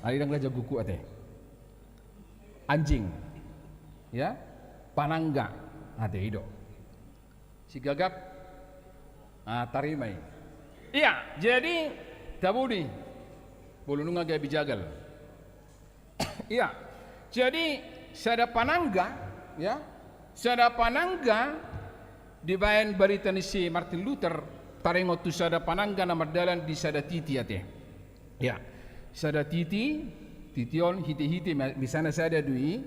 Ari dang raja gukguk ate. Anjing. Ya. Panangga. Ate ido. Si gagap. Ah, tarima i. Iya, jadi tabuni. Bolonunga gabi jagal. Iya. Jadi sada panangga, ya. Sada panangga dibaen barita ni si Martin Luther, taringot tu sada panangga na mardalan di sada titi ate. Ya. Sada titi, titi on hite-hite ma-, misalna sada do i,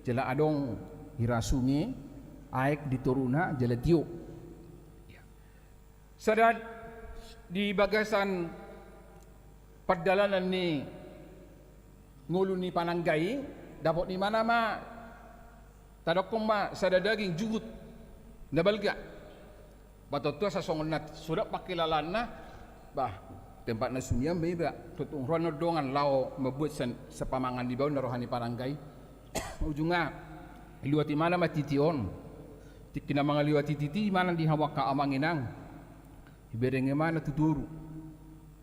jala adong hirasungi, aek di toruna, jala tio. Ya. Sada di bagasan pardalanan ni ngolu ni panangga i, dapot ni imana ma, tadokkon ma sada daging juhut na balga. Bah, tontu asa songon na so dapot pangkilalaanna, bah, tempat na sunian ma iba, tontu ro na dongan laho mambuat sen-, sepamangan ni baon na roha ni panangga i. Ujungna, liwat imana ma titi on. Tingki na mangaliwati titi imana di hamu angka amang inang. Ibereng imana tu toru.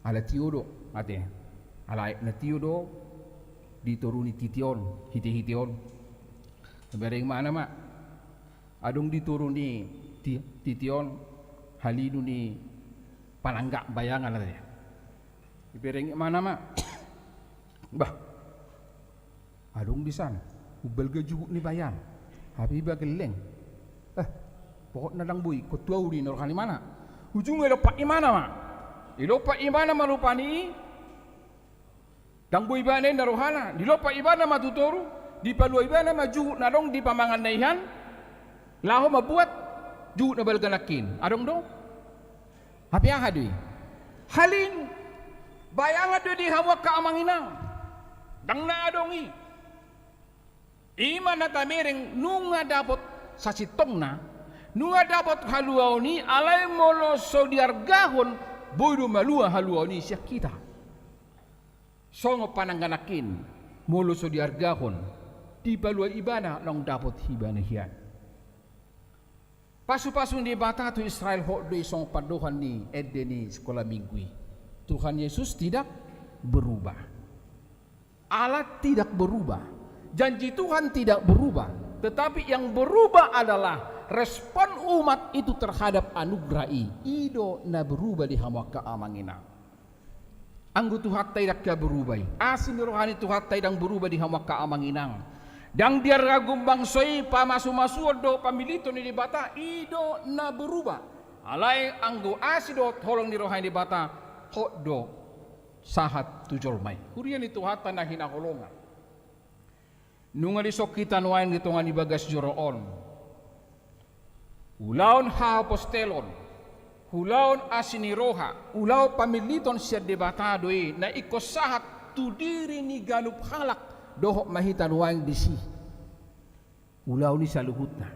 Ala tio do, ate. Ala aek na tio do di toru ni titi on, hite-hite on. Ibereng imana ma. Adong di toru ni ti-, titi on, halilu ni panangga bayangan ate. Ibereng imana ma. Bah. Adong di san, umbalga juhut ni bayan. Hape iba gelleng. Eh, pokokna dang boi, ingkon tu ahu do i na roha ni imana. Ujungna ilompat imana ma. Ilompat imana ma rupani i. Dang boi ibana i na rohana. Dilompat ibana ma tu toru. Dipalua ibana ma juhut na adong di pamanganna i an, laho mambuat juhut na balga nangkin. Adong do? Hape aha do i? Hal in, bayangan do di hamu angka amang inang. Ndang na adong i. I ma na tabereng nunga dapot sasintongna, nunga dapot haluaon i, alai molo so diargahon, boi do malua haluaon i sian hita. Songon panangga nangkin, molo so diargahon, dipalua ibana naung dapot ibana hian. Pasupasu ni Debata tu Israel hot do i songon pandohan ni ende ni sikola minggu i. Tuhan Yesus tidak berubah. Allah tidak berubah. Janji Tuhan tidak berubah. Tetapi yang berubah adalah respon umat itu terhadap anugerah i. I do na berubah di hamu angka amang inang. Anggo Tuhanta i ndang berubah i. Asi ni roha ni Tuhanta i ndang berubah di hamu angka amang inang. Ndang diargahon bangso i pamasumasuon dohot pamiliton ni Debata, i do na berubah. Alai anggo asi dohot holong ni roha ni Debata, hot do sahat tu jolma i. Huria ni Tuhanta na hinaholongan. Nunga dison hita nuaeng di tonga ni bagas joro on. Ulaon hapostelon, ulaon asi ni roha, ulaon pamiliton sian Debata do i na ingkon sahat tu diri ni ganup halak, dohot ma hita nuaeng disi. Ulaon i saluhutna.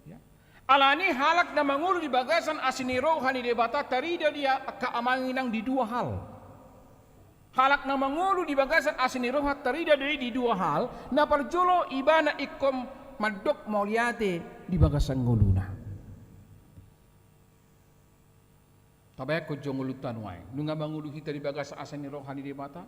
Ya. Alani halak na mangolu di bagasan asi ni roha ni Debata tarida di angka amang inang di dua hal. Halak na mangolu di bagasan asi ni roha tarida do i di dua hal, na parjolo ibana ingkon mandok mauliate di bagasan ngoluna. Tabahenkon jo ngolunta nuaeng, nunga mangolu hita di bagasan asi ni roha ni Debata?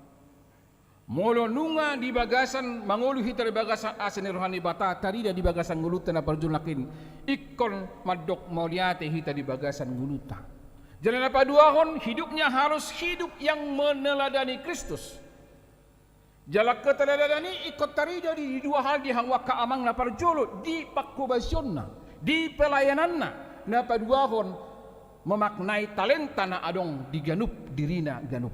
Molo nunga di bagasan, mangolu hita di bagasan asi ni roha ni Debata, tarida di bagasan ngolunta na parjolo nangkin, ingkon mandok mauliate hita di bagasan ngolunta. Jala na paduahon, hidupnya harus hidup yang meneladani Kristus. Jala keteladanan i ingkon tarida di dua hal di hamu angka amang, na parjolo di panghobasionna, di pelayananna, na paduahon memaknai talenta na adong di ganup dirina ganup.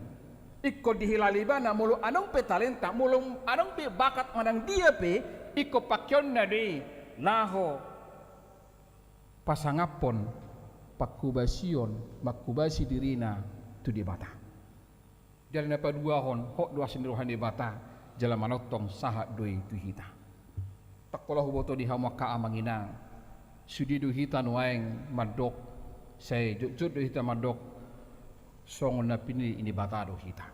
Ingkon dihilala ibana molo adong pe talenta, molo adong pe bakat manang dia pe, ingkon pakeonna do i laho pasangaphon panghobasion, manghobasi dirina tu Debata. Jala na paduahon, hot do asi ni roha ni Debata, jala manongtong sahat do i tu hita. Tangkas huboto di hamu angka amang inang, sude do hita nuaeng mandok, sai jotjot do hita mandok, songon na pinillit ni Debata do hita.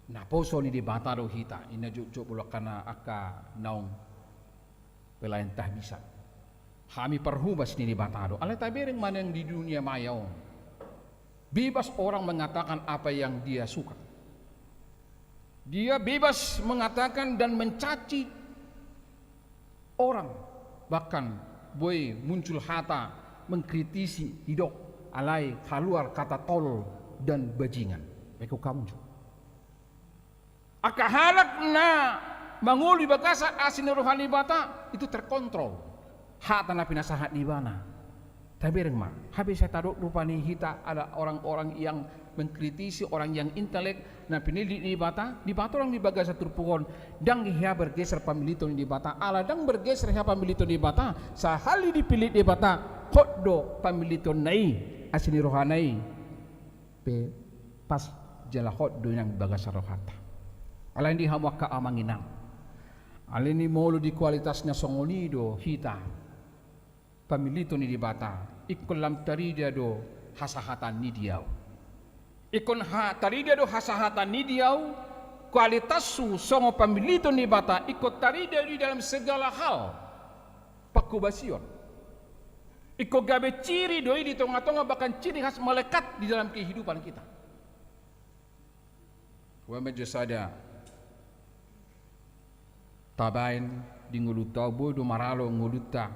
Naposo ni Debata do hita, i na jotjot, molo angka na, angka naung pelayan tahbisan. Hami parhobas ni Debata do. Alai tabereng ma nuaeng di dunia maya on. Bebas orang mengatakan apa yang dia suka. Dia bebas mengatakan dan mencaci orang. Bahkan boi muncul hata mengkritisi, didok, alai haluar kata tolol dan bajingan. Baik, hamu jo. Angka halak na mangolu di bagasan asi ni roha ni Debata, itu terkontrol hata na pinasahat ni ibana. Tabereng ma, hape sai tadok rupani hita ada orang-orang yang mengkritisi, orang yang intelek, na pinillit ni Debata, di patorang di bagasan turpuk on, ndang hea bergeser pamiliton ni Debata, ala ndang bergeser hea pamiliton ni Debata, sahali dipillit Debata, hot do pamilitonna i, asi ni rohana i. Pe pas jala hot do i nang di bagasan rohanta. Alai di hamu angka amang inang, alani molo di kualitas na songon i do hita pamiliton ni Debata, ingkon lam tarida do hasahatan ni diau. Ingkon ha, tarida do hasahatan ni diau, kualitashu songon pamiliton ni Debata ingkon tarida di dalam segala hal. Panghobasion. Ingkon gabe ciri do i di tonga-tonga, bahkan ciri khas melekat di dalam kehidupan kita. Huambil jo sada tabaen di ngolunta, boi do maralo ngolunta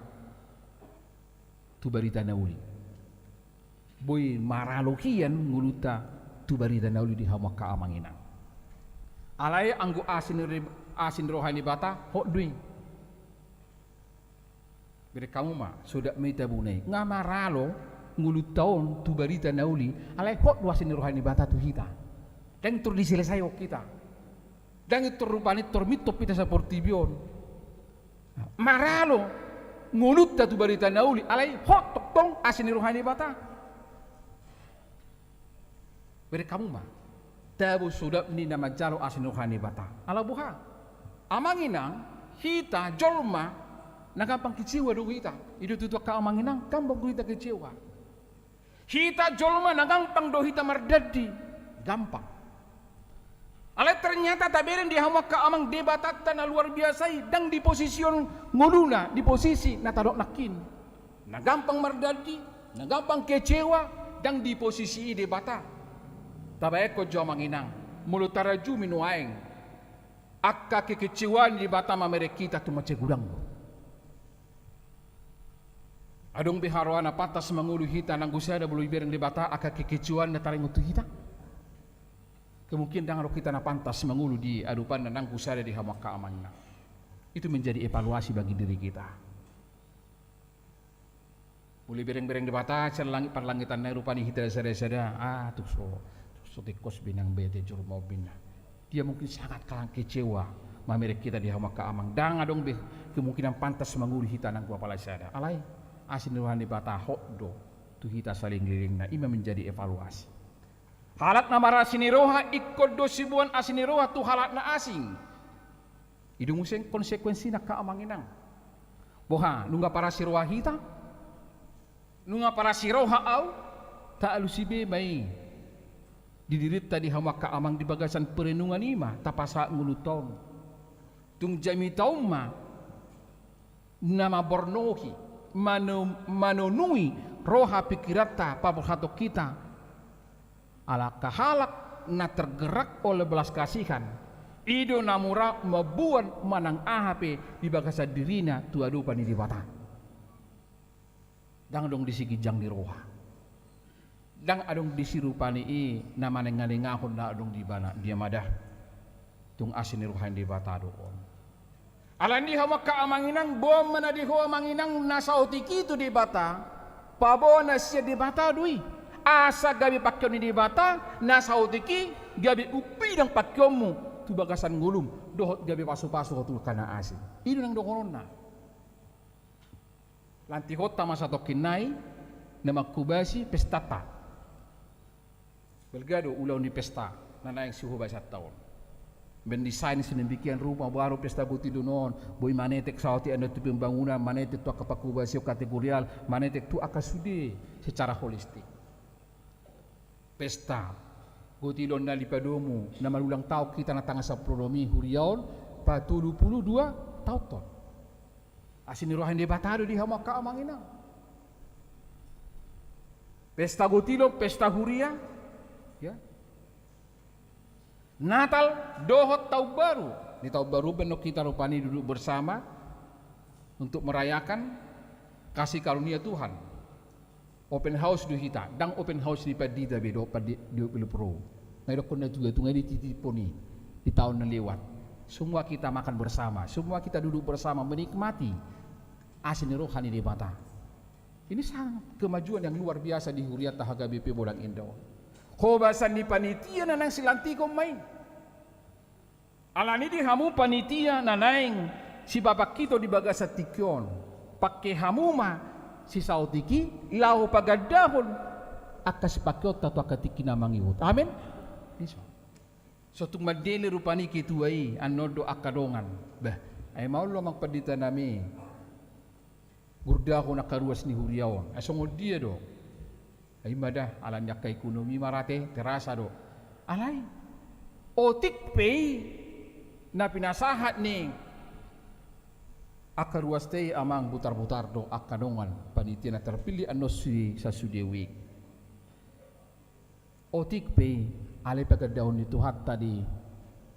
tu barita na uli. Boi maralo hian ngolunta tu barita na uli di hamu angka amang inang. Alai anggo asi ni, asi ni roha ni Debata, hot do i. Bereng hamu ma, sodat ma i tabuna i. Nga maralo ngolunta on tu barita na uli, alai hot do asi ni roha ni Debata tu hita. Dang tor diselesaion hita. Ndang intor rupani intor mintop hita saportibi on maralo ngolunta tu barita na uli, alai hot tongtong asi ni roha ni Debata. Bereng hamu ma tabo sodap ni na manjalo asi ni roha ni Debata. Ala boha? Amang inang, hita jolma na gampang kecewa do hita. I do tutu angka amang inang, gampang do hita kecewa. Hita jolma na gampang do hita mardandi, gampang. Alai ternyata tabereng di hamu angka amang, Debatanta na luar biasa i ndang di posisi on ngoluna, di posisi na tadok nangkin. Na gampang mardandi, na gampang kecewa, ndang di posisi i Debata. Tabaenkon jo amang inang, molo tarajumi nuaeng angka kekecewaan ni Debata mamereng hita, tung mansai godang do. Adong be haroa na pantas mangolu hita nanggo sada molo ibereng Debata angka kekecewaan na taringot tu hita? Kemungkinan ndang adong hita na pantas mangolu di adopanna nanggo sada di hamu angka amang inang. Itu menjadi evaluasi bagi diri kita. Molo ibereng-bereng Debata sian langit parlangitan nai rupani hita sada-sada, ah, tung so, so tingkos be inang be ate jolma on be inna. Dia mungkin sangat kalang kecewa mamereng hita di hamu angka amang. Ndang adong be kemungkinan pantas mangolu hita nanggo apala sada. Alai asi ni roha ni Debata hot do tu hita salelenglelengna, i ma menjadi evaluasi. Halak na marasi ni roha ingkon do siboan asi ni roha tu halak na asing. I do muse konsekuensina angka amang inang. Boha, nunga parasi roha hita? Nunga parasi roha au? Taalusi be ma i di dirinta di hamu angka amang, di bagasan perenungan i ma tapasahat ngolunta on. Tung jamita on ma na mamborngoi, mano-, manonui roha pikiranta, paborhathon hita. Ala angka halak na tergerak oleh belas kasihan, i do na mura mamboan manang aha pe di bagasan dirina tu adopan ni Debata. Ndang adong disi ginjang ni roha. Ndang adong disi rupani i na manenganengahon na adong di ibana. Dia ma da? Tung asi ni roha ni Debata do on. Alani i hamu angka amang inang, boan ma na di ho amang inang na saotik i tu Debata, paboa na sian Debata do i. Asa gabe pangkeon ni Debata na saotik i, gabe umbidang pangkeonmu tu bagasan ngolum, dohot gabe pasupasu ho tu angka na asing. I do nang dohononna. Lantihonta ma satongkin nai na manghobasi pestanta. Balga do ulaon ni pesta na naeng sihobasanta on. Mendesain sedemikian rupa baru pesta gotilon on boi manetek saotik annon tu pembangunan, manetek tu angka panghobasion kategorial, manetek tu angka sude secara holistik. Pesta gotilon na dipadomu na marulang taon hita na tanggal sampulu onom i huria on patolu pulu dua taonta on. Asi ni roha ni Debata do di hamu angka amang inang. Pesta gotilon, pesta huria, ya. Natal dohot taon baru. Di taon baru pe annon hita rupani duduk bersama untuk merayakan kasih karunia Tuhan. Open house do hita, ndang open house ni pandita be dohot pandi-, di Opel Pro. Nga didokkon na tuga, tung i dititiphon i di taon na lewat. Semua kita makan bersama, semua kita duduk bersama menikmati asi ni roha ni Debata. Ini sangat kemajuan yang luar biasa di hurianta H K B P Bolang Indah on. Hobasan ni panitia na naeng silantihon ma i. Alani i di hamu panitia na naeng sipapangkito di bagasan tingki on, pangke hamu ma sisaotik i laho pagandahon angka sipangkeonta tu angka tingki na mangihut. Amen. Iso. So tung mandele rupani ketua i, annon do angka dongan. Bah, ai ma on do amang pandita nami. Gurdahon angka ruas ni huria on. Ai songon dia do? Ai ma da, alani angka ekonomi ma rate, terasa do. Alai otik pe i na pinasahat ni angka ruasta i amang, butar-butar do angka dongan panitia na terpilih annon si sasude wik. Otik pe i, alai pagandahon ni Tuhanta di,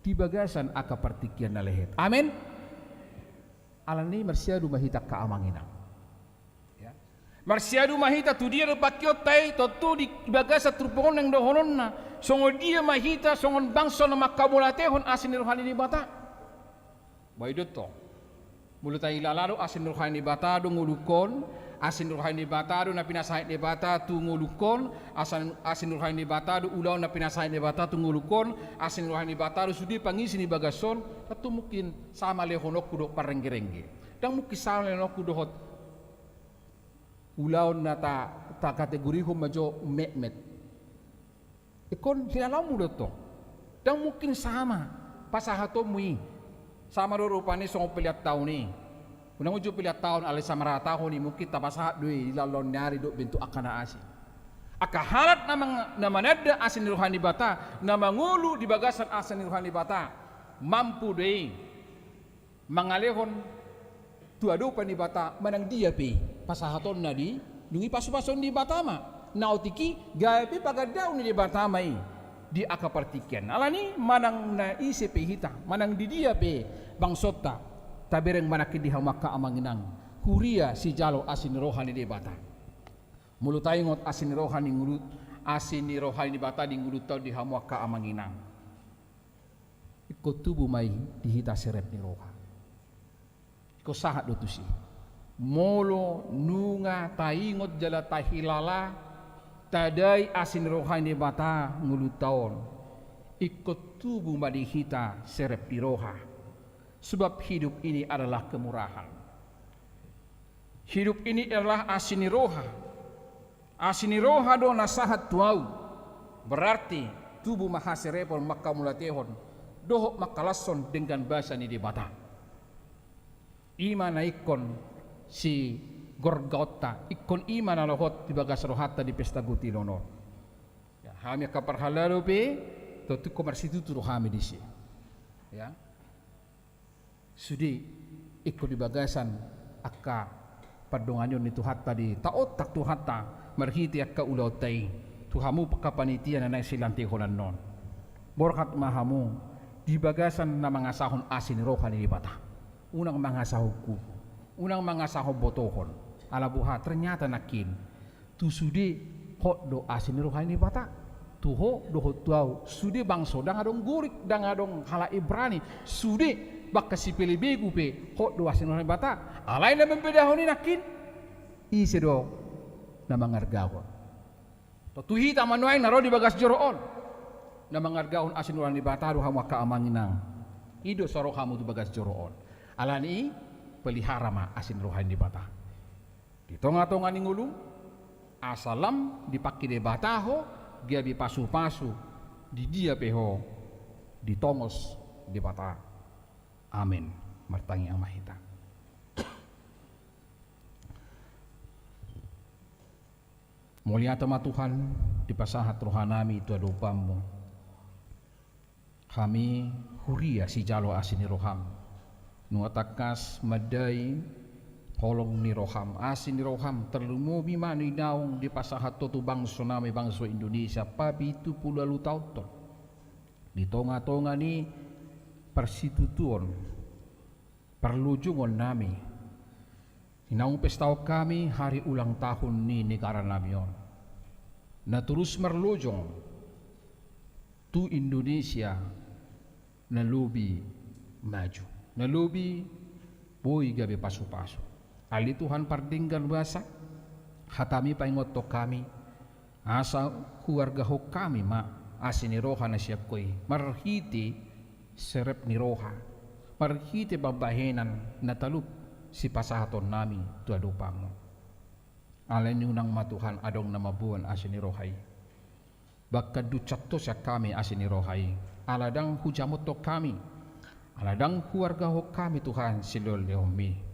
di bagasan angka partingkian na lehet. Amen. Alani i marsiadu ma hita angka amang inang. Ya. Marsiadu ma hita tu dia do pangkeonta i, tontu di bagasan turpuk on naeng dohononna. Songon dia ma hita songon bangso na mangkamauliatehon asi ni roha ni Debata. Bah, i do tong. Molo tahilala do, asi ni roha ni Debata do ngolungkon, asi ni roha ni Debata do na pinasahat Debata tu ngolungkon, asi ni roha ni Debata do ulaon na pinasahat Debata tu ngolungkon, asi ni roha ni Debata do sude pangisi ni bagas on, tontu mungkin sama lehononku dohot parrenggerengge. Ndang mungkin sama lehononku dohot ulaon na takategorihon ma jo metmet. Ingkon hilalamu do tong. Ndang mungkin sama pasahatonmu i. Sama do rupani songon peleantaon i. Unang uju peleantaon, alai sama rahatahon i mungkin tapasahat do i di lalaon ni ari dohot bentuk angka na asing. Angka halak na mananda asi ni roha ni Debata, na mangolu di bagasan asi ni roha ni Debata, mampu do i mangalehon tu adopan ni Debata manang dia pe pasahatonna di nunga ipasupasu ni Debata ma. Na otik i gabe pagandaon ni Debata ma i di angka partingkian. Alani manang na ise pe hita, manang di dia pe bangsonta, tabereng ma nangkin di hamu angka amang inang, huria sijalo asi ni roha ni Debata. Molo taingot asi ni roha ni ngolu, asi ni roha ni Debata di ngolunta on di hamu angka amang inang, ingkon tubu ma i di hita serep ni roha. Ingkon sahat do tusi. Molo nunga taingot jala tahilala, tadai asi ni roha ni Debata ngolunta on, ingkon tubu ma di hita serep ni roha. Sebab hidup ini adalah kemurahan. Hidup ini adalah asi ni roha. Asi ni roha do na sahat tu ahu. Berarti tubu ma haserepon, mangkamauliatehon dohot mangkalashon denggan basa ni Debata. I ma na ingkon sigorgaonta, ingkon i ma na lohot di bagas rohanta di pesta gutilon on. Ya, hami angka parhalado pe tontu ingkon marsitutu do hami disi. Ya. Sude ingkon di bagasan angka pandonganion ni Tuhanta di taonta Tuhanta marhite angka ulaonta i tu hamu angka panitia na naeng silantihonon on. Borhat ma hamu di bagasan na mangasahon asi ni roha ni Debata. Unang mangasahon kubu, unang mangasahon botohon. Ala boha, ternyata nangkin tu sude hot do asi ni roha ni Debata. Tu ho dohot tu ahu, sude bangso, ndang adong Gorik, ndang adong halak Ibrani, sude bahkan sipelebegu pe hot do asi ni roha ni Debata. Alai na mambedahon i nangkin ise do na mangargahon. Tontu hita ma nuaeng na ro di bagas joro on na mangargahon asi ni roha ni Debata do hamu angka amang inang. I do so ro hamu tu bagas joro on. Alani i, pelihara ma asi ni roha ni Debata di tongatonga ni ngolum, asa lam dipangke Debata ho, gabe pasupasu di dia pe ho ditongos Debata. Amen. Martangiang ma hita. Mauliate ma Tuhan, dipasahat rohanami tu adopanmu. Hami huria sijalo asi ni roham. Nunga tangkas mandai holong ni roham, asi ni roham, tarlumobi ma nuaeng naung dipasahat ho tu bangso nami, bangso Indonesia, papitu pulu ualu taon on. Di tongatonga ni parsitutuon, parlojongon nami, naung pestahon hami hari ulang tahun ni negara nami on, na torus marlojong tu Indonesia na lobi maju, na lobi boi gabe pasupasu. Ale Tuhan pardenggan basa, hatami paingothon hami, asa huargahon hami ma asi ni roha na sian Ho i, marhite serep ni roha, marhite pambahenan na talup sipasahaton nami tu adopanmu. Alani unang ma Tuhan adong na mamboan asi ni roha i. Bahkan dung santos sian hami asi ni roha i, ala ndang hujamothon hami, ala ndang huargahon hami Tuhan silehonlehonmi.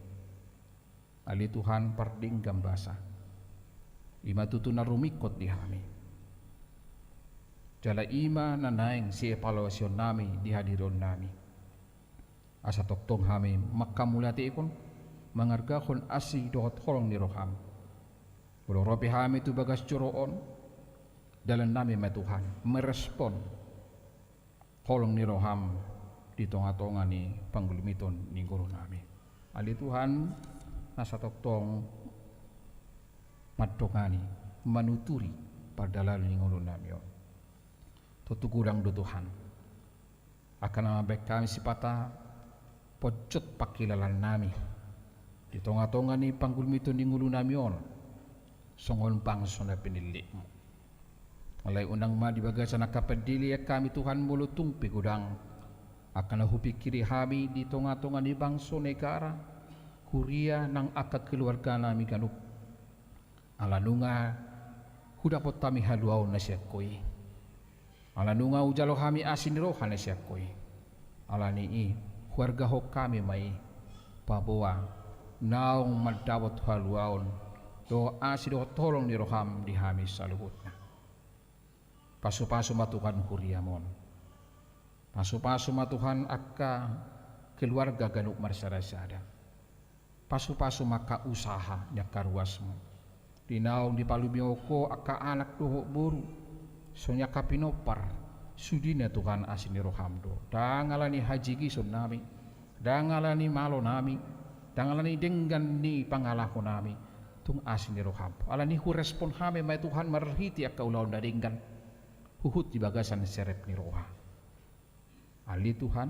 Ale Tuhan pardenggan basa, i ma tutu na rumingkot di hami. Jala i ma na naeng sievaluasion nami di hadirion nami. Asa tongtong hami mangkamauliatehon, mangargahon asi dohot holong ni roham. Molo ro pe hami tu bagas joro on, dalan nami ma Tuhan merespon holong ni roham di tongatonga ni panggulmiton ni ngolu nami. Ale Tuhan, asa tongtong mandongani, manuturi pardalanan ni ngolu nami on. Tontu godang do Tuhan angka na mambahen hami sipata ponjot pangkilalaan nami. Di tongatonga ni panggulmiton ni ngolunami on, songon bangso na pinillitmu. Alai unang ma di bagasan angka pandelean hami Tuhan molo tung pe godang angka na hupingkiri hami di tongatonga ni bangso, negara, huria nang angka keluarganami ganup. Ala nunga hudapot hami haluaon na sian Ho i. Ala nunga hujalo hami asi ni roha na sian Ho i. Ala ni i, huargahon hami ma i, paboa naung mandapot haluaon dohot asi dohot holong ni roham di hami saluhutna. Pasupasu ma Tuhan huriam on. Pasupasu ma Tuhan angka keluarga ganup marsadasada. Pasupasu ma angka usaha ni angka ruasmu. Di naung dipalumihon Ho angka anak dohot boru, songon i angka pinompar, sudena Tuhan asi ni roham do. Ndang ala ni hajigisonnami, ndang ala ni malonami, ndang ala ni denggan ni pangalahonami, tung asi ni roham. Ala ni hurespon hami ma i Tuhan marhite angka ulaon na denggan, huhut di bagasan serep ni roha. Ale Tuhan,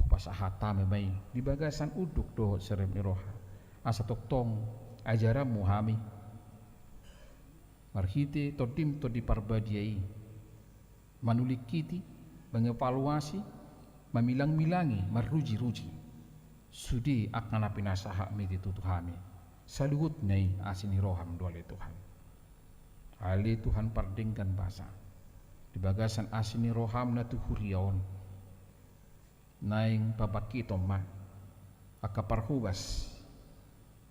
hupasahat hami ma i di bagasan unduk dohot serep ni roha, asa tongtong ajaranmu hami marhite Tondim Tondi Parbadia i, manulingkiti, mangevaluasi, mamilangmilangi, marrujiruji sude angka na pinasahatmi di tutu hami. Saluhutna i asi ni roham do ale Tuhan. Ale Tuhan pardenggan basa, di bagasan asi ni roham na tu huria on, naeng pabangkiton ma angka parhobas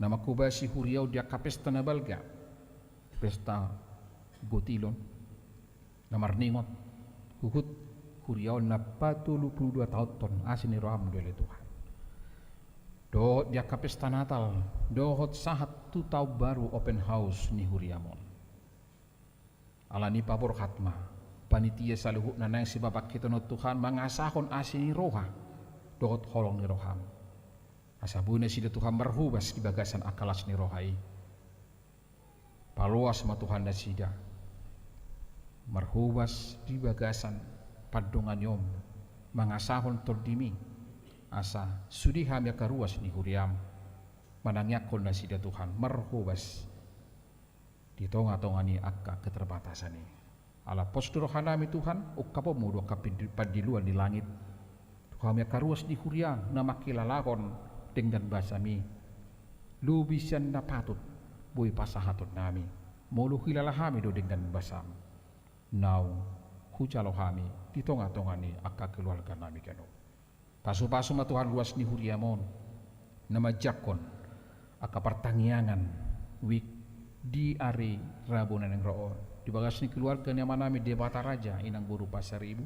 na manghobasi huria on di angka pesta na balga, pesta gotilon, na marningot, huhut huria on na patolu pulu dua taonhon asi ni roham do ale Tuhan. Dohot di angka pesta Natal, dohot sahat tu taon baru open house ni huriam on. Ala ni paborhat ma panitia saluhutna naeng sipabangkiton on Tuhan mangasahon asi ni roha dohot holong ni roham, asa boi nasida Tuhan marhobas di bagasan angka las ni roha i. Paloas ma Tuhan nasida marhobas di bagasan pandonganion mangasahon Tondimi, asa sude hami angka ruas ni huriam manangiangkon nasida Tuhan marhobas di tongatonga ni angka keterbatasan i. Ala pos do rohanami Tuhan, ungkaponmu do angka pindi-, pandiluan ni langit tu hami angka ruas ni huria na mangkilalahon denggan basami, lobi sian na patut boi pasahatonnami, molo huhilala hami do denggan basam naung hujalo hami di tongatonga ni angka keluarganami ganup. Pasupasu ma Tuhan ruas ni huriam on na manjangkon angka partangiangan wijk di ari Rabu na naeng ro on di bagas ni keluarga ni amanami Debata Raja Inang Boru Pasaribu,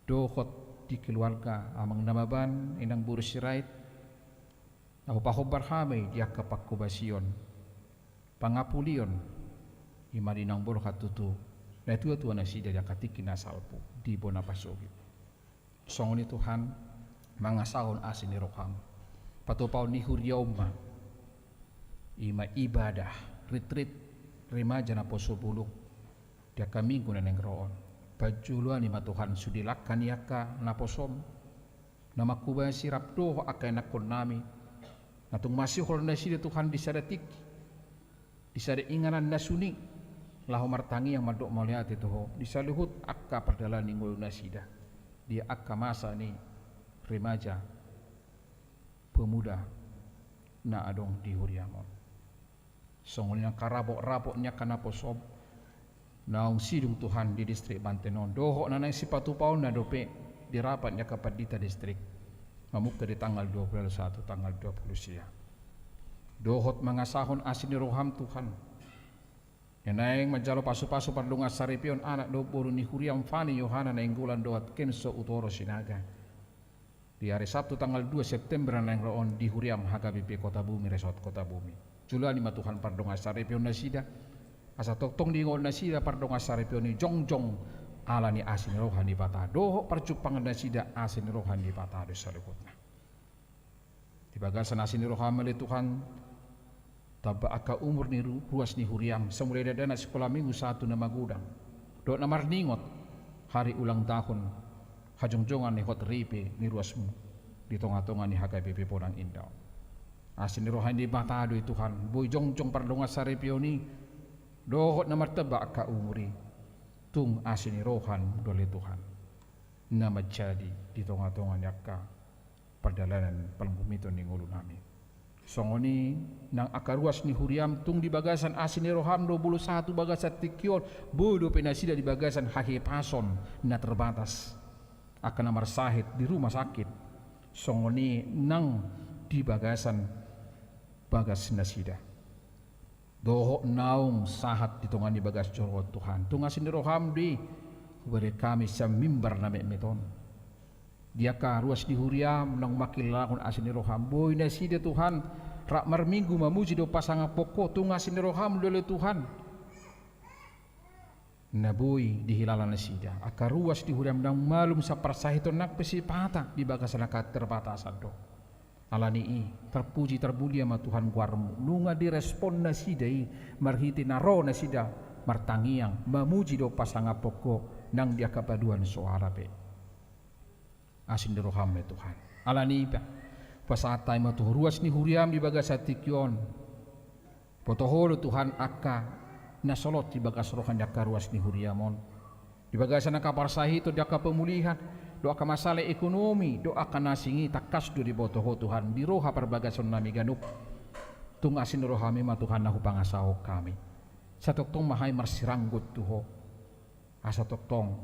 dohot di keluarga Amang Namaban Inang Boru Sirait, na hupahombar hami di angka panghobasion, pangapulion, i ma di naung borhat tutu natuatua nasida di angka tingki na salpu di bona pasogit. Songon i Tuhan, mangasahon asi ni roham, patupaon ni huriam ma, i ma ibadah retreat remaja naposo bulung di angka minggu na naeng ro on. Panjoloan i ma Tuhan sude langka ni angka naposom na manghobasi rap dohot angka ianakkonnami na tung masihol nasida Tuhan di sada tingki, di sada inganan na suni, laho martangiang mandok mauliate tu Ho di saluhut angka pardalanan ni ngolu nasida di angka masa ni remaja pemuda na adong di huriam on. Songon i angka rapotrapot ni angka naposom naung sidung Tuhan di distrik Banten on, dohot na naeng sipatupaonna dope di rapat ni angka pandita distrik mamungka di tanggal dua puluh satu, tanggal dua puluh sia. Dohot mangasahon asi ni roham Tuhan, na naeng manjalo pasupasu pardongansaripeon anak dohot boru ni huriam Fani Yohana Nainggolan dohot Kenso Utoro Sinaga di ari Sabtu tanggal dua September na naeng ro on di huriam H K B P Kotabumi, Resort Kotabumi. Joloan i ma Tuhan pardongansaripeon nasida, asa tongtong diingot nasida pardongansaripeon i jongjong ala ni asi ni roha ni Debata dohot parjumpangan nasida asi ni roha ni Debata do saluhutna. Di bagasan asi ni roham ale Tuhan, tamba angka umur ni ru-, ruas ni huriam, sai mulai dakdanak sikola minggu sahat tu na magodang dohot na marningot hari ulang tahun hajongjongan ni hot ripe ni ruasmu di tongatonga ni H K B P Bonang Indah on. Asi ni roha ni Debata do i Tuhan, boi jongjong pardongansaripeon i, dohot na martamba angka umur i, tung asi ni rohaM do ale Tuhan, na manjadi di tongatonga ni angka pardalanan pargumiton ni ngolunami. Songon i nang angka ruas ni huriaM tung di bagasan asi ni rohaM do molo sahat tu bagasan tingki on, boi dope nasida di bagasan hahipason na terbatas, angka na marsahit di rumah sakit, songon i nang di bagasan bagas nasida. Dohot naung sahat di tonga ni bagas joro on Tuhan, tung asi ni rohaM do i huberehon hami sian mimbar na metmet on. Di angka ruas ni huriaM naung mangkilalahon asi ni rohaM, boi nasida Tuhan rap marminggu mamuji dohot pasangaphon Ho, tung asi ni rohaM do ale Tuhan, na boi dihilala nasida. Angka ruas ni huriaM naung malum sian parsahiton nang pe sipata di bagasan angka keterbatasan do. Ala ni i, terpuji termulia ma Tuhan goarMu, nunga direspon nasida i marhite na ro nasida martangiang mamuji dohot pasangaphon Ho nang di angka paduahon soara pe. Asi ni rohaM ma i Tuhan. Ala ni i pe, pasahat hami ma tu Ho ruas ni huriaM di bagasan tingki on. Boto Ho do Tuhan angka na solot di bagas roha ni angka ruas ni huriaM on. Di bagasan angka parsahiton, di angka pemulihan, dohot angka masalah ekonomi, dohot angka na asing i, tangkas do diboto Ho Tuhan di roha parbagasonnami ganup. Tung asi ni rohaM i ma Tuhan na hupangasahon hami. Sai tongtong ma hami marsiranggot tu Ho. Asa tongtong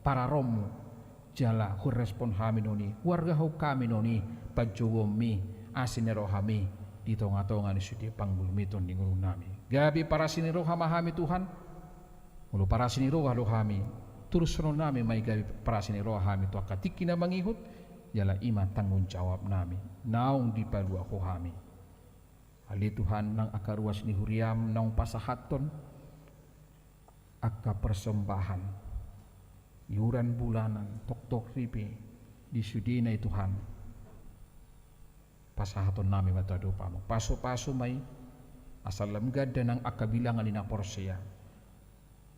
pararoonMu, jala hurespon hami non i, huargahon hami non i panjouonMi, asi ni rohaMi di tongatonga ni sude pargumiton ni ngolunami. Gabe parasi ni roha ma hami Tuhan. Molo parasi ni roha do hami, turushononnami ma i gabe parasi ni roha hami tu angka tingki na mangihut, jala i ma tanggung jawabnami naung dipalua Ho hami. Ale Tuhan, nang angka ruas ni huriaM naung pasahathon angka parsombahan, iuran bulanan, toktok ripe, di sudena i Tuhan, pasahatonnami ma tu adopanMu. Pasupasu ma i, asa lam ganda nang angka bilangan ni na porsea,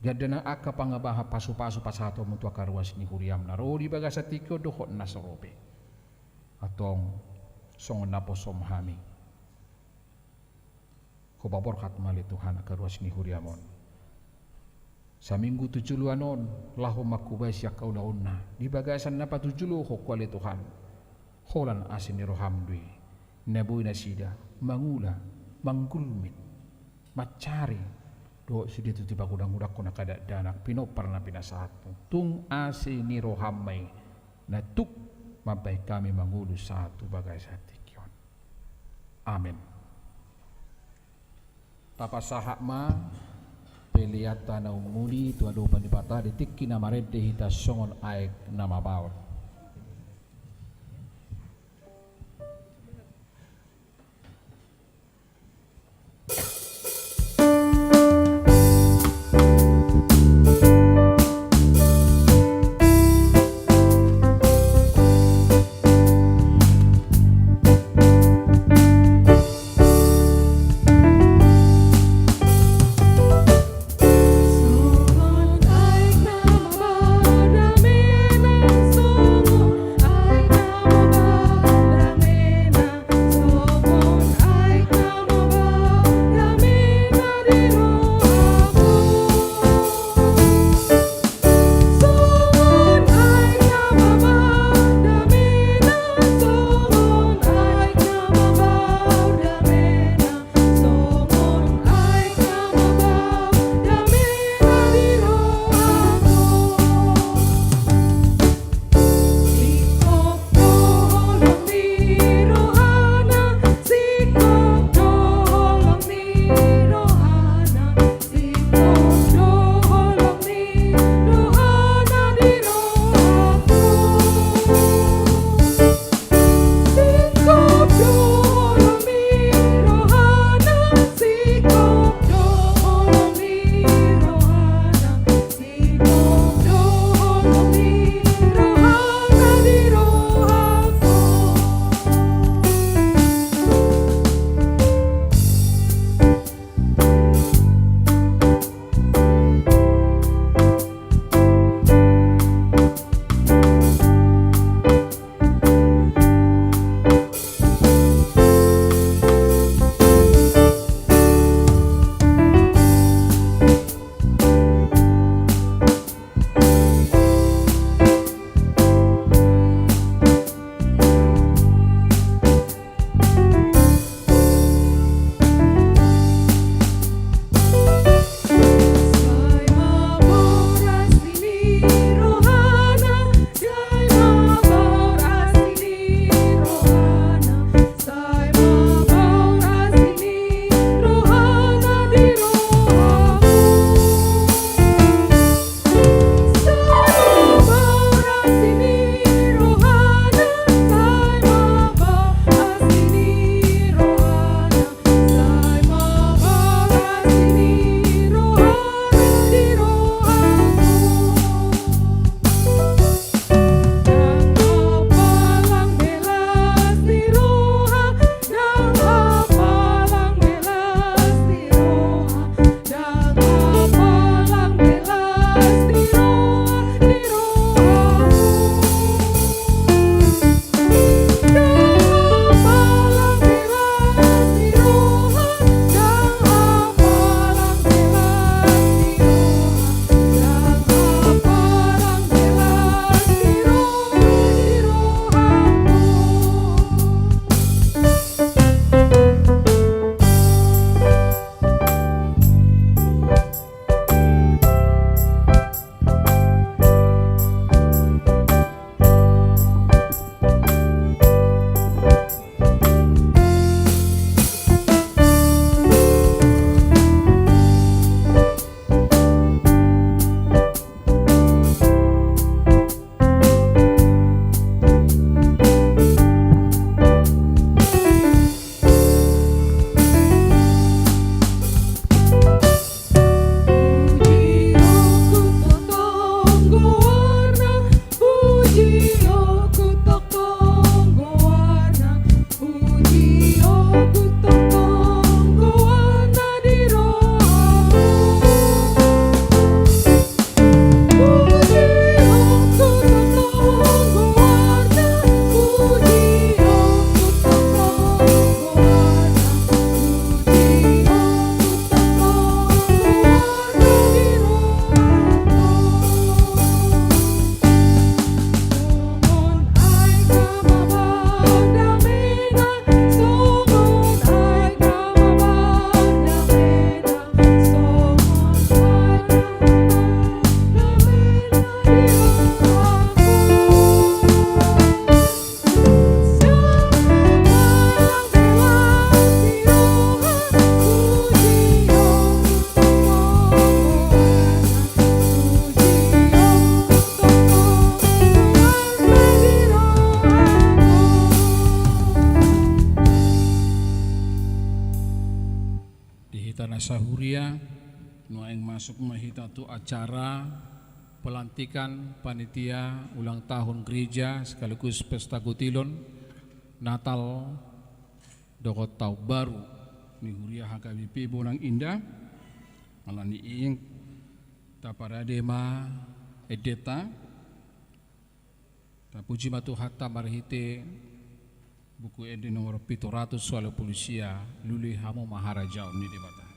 ganda nang angka pangabahan pasupasu pasahatonMu tu angka ruas ni huriaM na ro di bagasan tingki on dohot na so ro pe. Antong songon naposoM hami, hupaborhat ma ale Tuhan angka ruas ni huriaM on. Saminggu tu joloan on laho mangkobasi angka ulaonna di bagasan na patujulohon Ho ale Tuhan. Holan asi ni rohaM do i na boi nasida mangula, manggulmit, mancari dohot sude tutu pagodanggodanghon angka dakdanak pinompar na pinasahatMu. Tung asi ni rohaM ma i na tuk mambahen hami mangolu sahat tu bagasan tingki on. Amen. Tapasahat ma peleanta na ummuli tu adopan Debata di tingki na marende hita songon aek na mabaon. Sahuria, nuaeng masuk ma hita tu acara pelantikan panitia ulang tahun gereja sekaligus pesta gotilon Natal dohot taon baru ni huria H K B P Bonang Indah. Alani i, taparade ma endenta. Tapuji ma Tuhanta marhite Buku Ende nomor pitu ratus ualu pulu sia, Lului hamu ma harajaon ni Debata.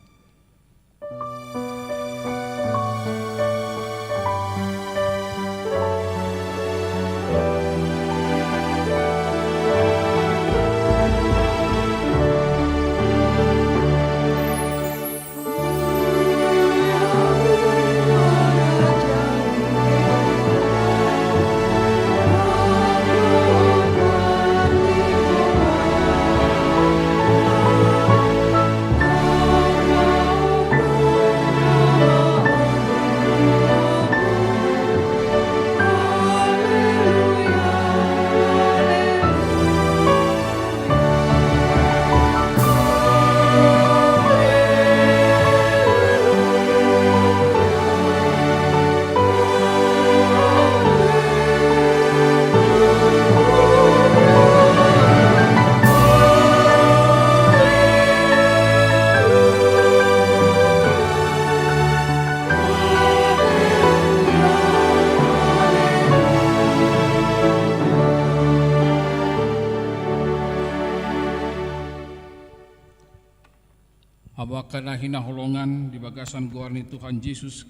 Hamu angka na hinaholongan di bagasan goar ni Tuhan Jesus,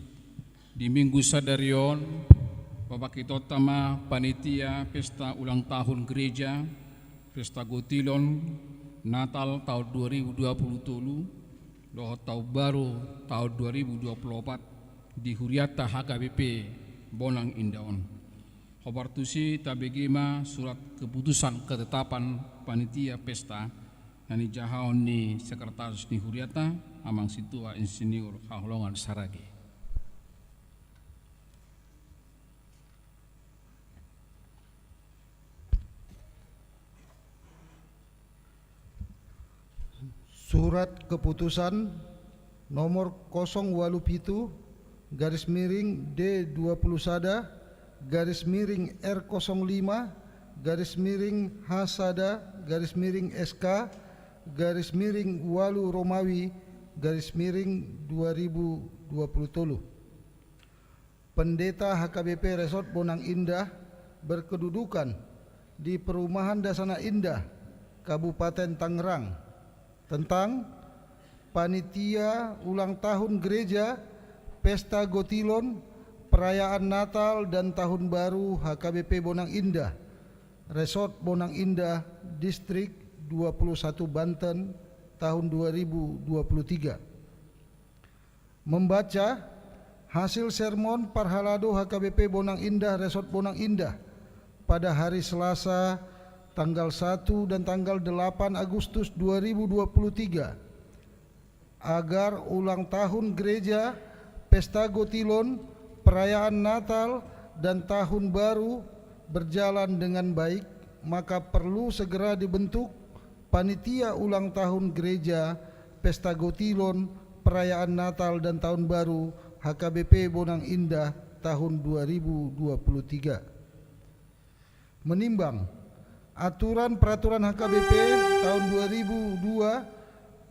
di Minggu sadari on, pabangkitonta ma panitia pesta ulang tahun gereja, pesta gotilon Natal taon dua ribu dua puluh tolu dohot taon baru taon dua ribu dua puluh opat di hurianta H K B P Bonang Indah on. Hombar tusi tabege ma surat keputusan ketetapan panitia pesta na nijahaon ni sekretaris ni hurianta, Amang Sintua Insinyur Haholongan Saragi. Surat keputusan nomor kosong ualu pitu garis miring D dua puluh sada garis miring R kosong lima garis miring H sada garis miring S K garis miring ualu Romawi garis miring dua ribu dua puluh tolu. Pendeta H K B P Resort Bonang Indah berkedudukan di Perumahan Dasana Indah, Kabupaten Tangerang, tentang panitia ulang tahun gereja, pesta gotilon, perayaan Natal dan Tahun Baru H K B P Bonang Indah, Resort Bonang Indah, Distrik dua puluh satu Banten, tahun dua ribu dua puluh tiga. Membaca hasil sermon parhalado H K B P Bonang Indah Resort Bonang Indah pada hari Selasa tanggal satu dan tanggal delapan Agustus dua ribu dua puluh tiga, agar ulang tahun gereja, pesta gotilon, perayaan Natal, dan Tahun Baru berjalan dengan baik, maka perlu segera dibentuk panitia ulang tahun gereja, pesta gotilon, perayaan Natal dan Tahun Baru H K B P Bonang Indah tahun dua ribu dua puluh tiga. Menimbang aturan peraturan H K B P tahun dua ribu dua,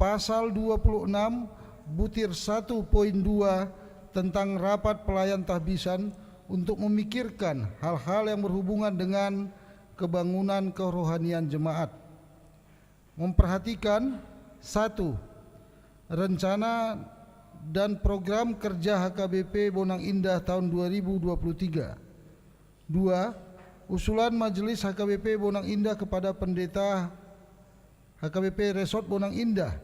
pasal dua puluh enam, butir satu poin dua, tentang rapat pelayan tahbisan untuk memikirkan hal-hal yang berhubungan dengan kebangunan kerohanian jemaat. Memperhatikan, satu, rencana dan program kerja H K B P Bonang Indah tahun dua ribu dua puluh tiga. Dua, usulan Majelis H K B P Bonang Indah kepada Pendeta H K B P Resort Bonang Indah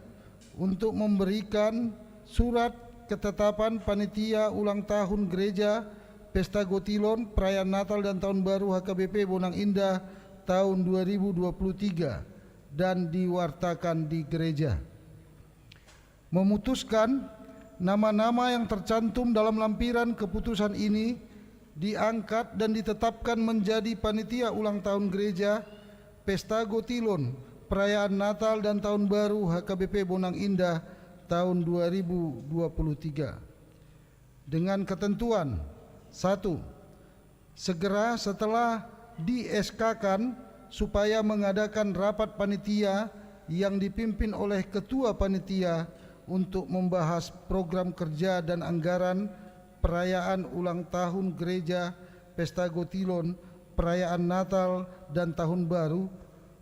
untuk memberikan surat ketetapan panitia ulang tahun gereja, pesta gotilon, perayaan Natal dan Tahun Baru H K B P Bonang Indah tahun dua ribu dua puluh tiga dan diwartakan di gereja. Memutuskan nama-nama yang tercantum dalam lampiran keputusan ini diangkat dan ditetapkan menjadi panitia ulang tahun gereja, pesta gotilon, perayaan Natal dan Tahun Baru H K B P Bonang Indah tahun dua ribu dua puluh tiga. Dengan ketentuan: satu, segera setelah di-S K-kan supaya mengadakan rapat panitia yang dipimpin oleh ketua panitia untuk membahas program kerja dan anggaran perayaan ulang tahun gereja, pesta gotilon, perayaan Natal dan Tahun Baru,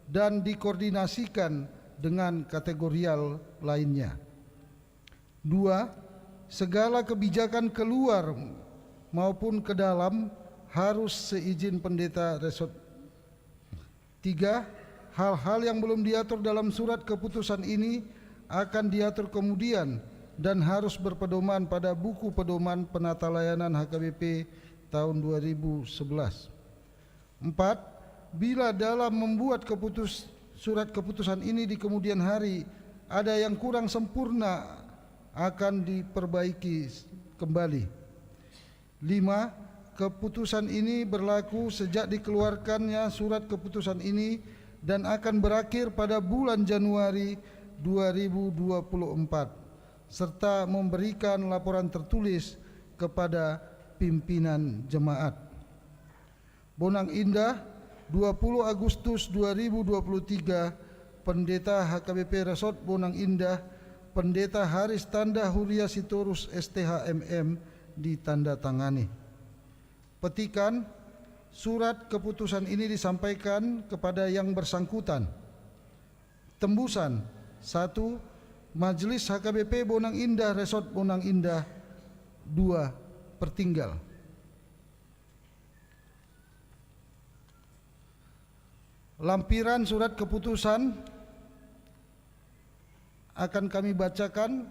dan dikoordinasikan dengan kategorial lainnya. Dua, segala kebijakan keluar maupun ke dalam harus seizin pendeta resort. Tiga, hal-hal yang belum diatur dalam surat keputusan ini akan diatur kemudian dan harus berpedoman pada buku pedoman penata layanan H K B P tahun dua ribu sebelas. Empat, bila dalam membuat keputus-, surat keputusan ini di kemudian hari ada yang kurang sempurna, akan diperbaiki kembali. Lima, keputusan ini berlaku sejak dikeluarkannya surat keputusan ini dan akan berakhir pada bulan Januari dua ribu dua puluh empat, serta memberikan laporan tertulis kepada pimpinan jemaat. Bonang Indah, dua puluh Agustus dua ribu dua puluh tiga, Pendeta H K B P Resort Bonang Indah, Pendeta Haris Tanda Huria Sitorus, S T H M M, ditandatangani. Petikan: surat keputusan ini disampaikan kepada yang bersangkutan. Tembusan: satu, Majelis H K B P Bonang Indah Resort Bonang Indah. Dua, pertinggal. Lampiran surat keputusan akan kami bacakan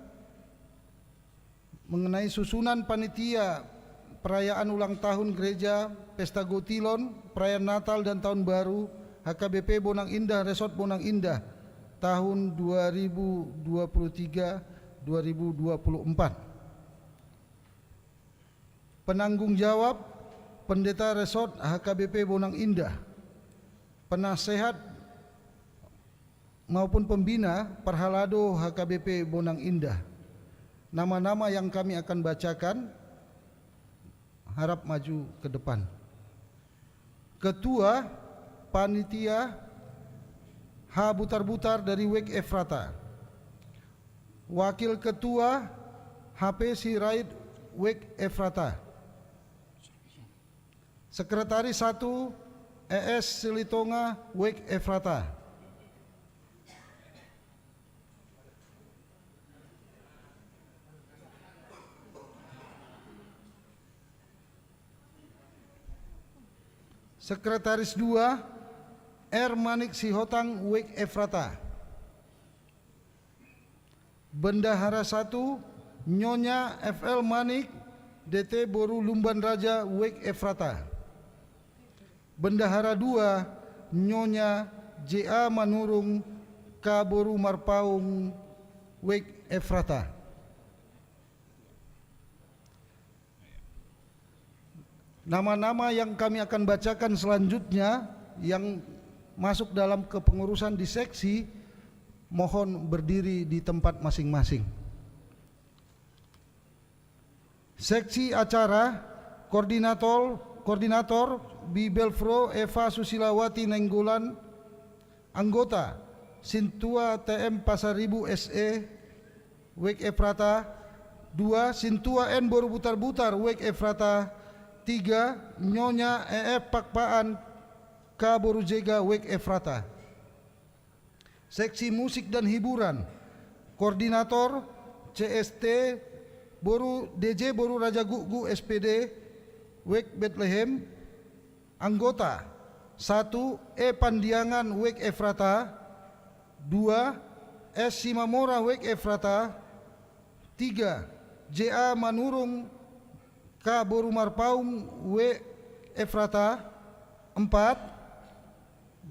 mengenai susunan panitia perayaan ulang tahun gereja, pesta gotilon, perayaan Natal dan Tahun Baru, H K B P Bonang Indah Resort Bonang Indah tahun dua ribu dua puluh tiga dua ribu dua puluh empat. Penanggung jawab: Pendeta Resort H K B P Bonang Indah. Penasehat maupun pembina: Parhalado H K B P Bonang Indah. Nama-nama yang kami akan bacakan, harap maju ke depan. Ketua Panitia: H Butarbutar dari Wake Efrata. Wakil Ketua: H P Sirait, Wake Efrata. Sekretaris satu: E S Silitonga, Wake Efrata. Sekretaris dua: R Manik Sihotang, Wake Efrata. Bendahara satu: Nyonya F L Manik, D T boru Lumban Raja, Wake Efrata. Bendahara dua: Nyonya J A Manurung, K boru Marpaung, Wake Efrata. Nama-nama yang kami akan bacakan selanjutnya yang masuk dalam kepengurusan di seksi, mohon berdiri di tempat masing-masing. Seksi acara: koordinator, koordinator, Bibelvrouw Eva Susilawati Nainggolan. Anggota: Sintua T M Pasaribu S E, Wake Efrata. Dua: Sintua N boru Butarbutar, Wake Efrata. Tiga: Nyonya E F Pakpaan, K boru Jega, Wake Efrata. Seksi musik dan hiburan: koordinator: C S T boru, D J boru Raja Gukguk, S P D, Wake Betlehem. Anggota: satu: E Pandiangan, Wake Efrata. Dua: S Simamora, Wake Efrata. Tiga: J A Manurung, K boru Marpaung, Wake Efrata. Empat: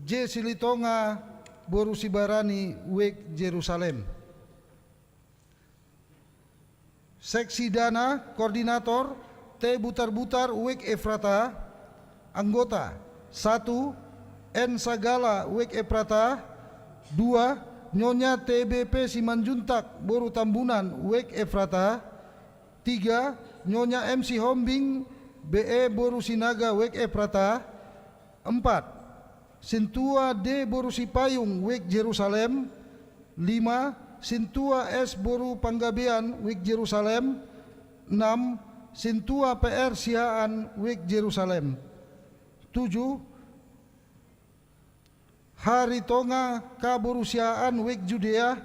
J Silitonga boru Sibarani, Wake Jerusalem. Seksi dana: koordinator: T Butarbutar, Wake Efrata. Anggota: satu: N Sagala, Wake Efrata. Dua: Nyonya T B P Simanjuntak boru Tambunan, Wijk Efrata. Tiga, Nyonya M Sihombing B E boru Sinaga, Wijk Efrata. Empat, Sintua D boru Sipayung, Wijk Jerusalem. Lima, Sintua S boru Panggabean, Wijk Jerusalem. Enam, Sintua P R Siahaan, Wijk Jerusalem. Tujuh, H Ritonga K boru Siahaan, Wijk Judea.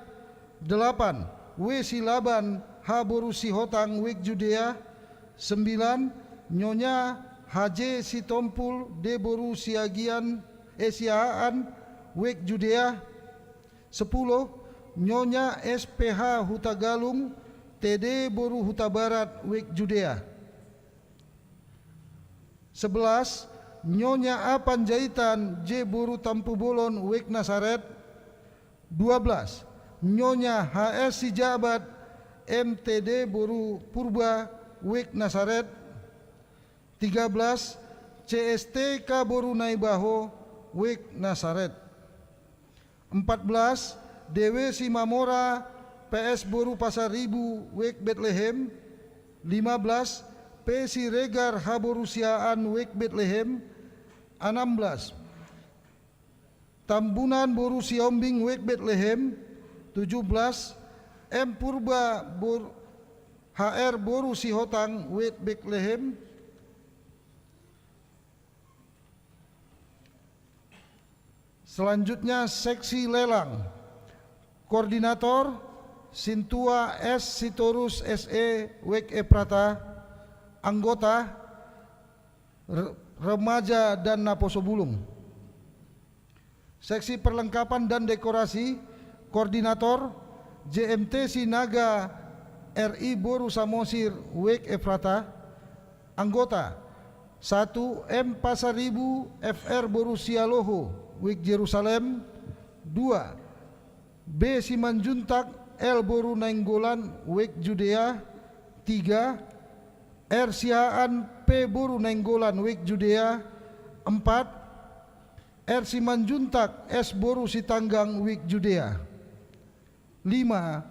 Delapan, W Silaban H boru Sihotang, Wijk Judea. Sembilan, Nyonya H J Sitompul D boru Siagian, eh, Siahaan, Wijk Judea. Sepuluh, Nyonya S P H Hutagalung T D boru Hutabarat, Wijk Judea. Sebelas, Nyonya A Panjaitan J boru Tampubolon, Wijk Nasaret. Dua belas, Nyonya H S Sijabat M T D boru Purba, Wijk Nasaret. Tiga belas, C S T K boru Naibaho, Wijk Nasaret. Empat belas, D W Simamora P S boru Pasaribu, Wijk Betlehem. Lima belas, P Siregar H boru Siahaan, Wijk Betlehem. Enam belas, Tambunan boru Sihombing, Wijk Betlehem. Tujuh belas, M Purba bor-, H R boru Sihotang, Wijk Betlehem. Selanjutnya, seksi lelang. Koordinator, Sintua S Sitorus S E, Wijk Efrata. Anggota, re-, remaja dan naposo bulung. Seksi perlengkapan dan dekorasi, koordinator, J M T Sinaga R I boru Samosir, Wijk Efrata. Anggota, satu, M Pasaribu F R boru Sialoho, Wijk Jerusalem. Dua, B Simanjuntak L boru Nainggolan, Wijk Judea. Tiga, R Siahaan P boru Nainggolan, Wijk Judea. Empat, R Simanjuntak S boru Sitanggang, Wijk Judea. Lima,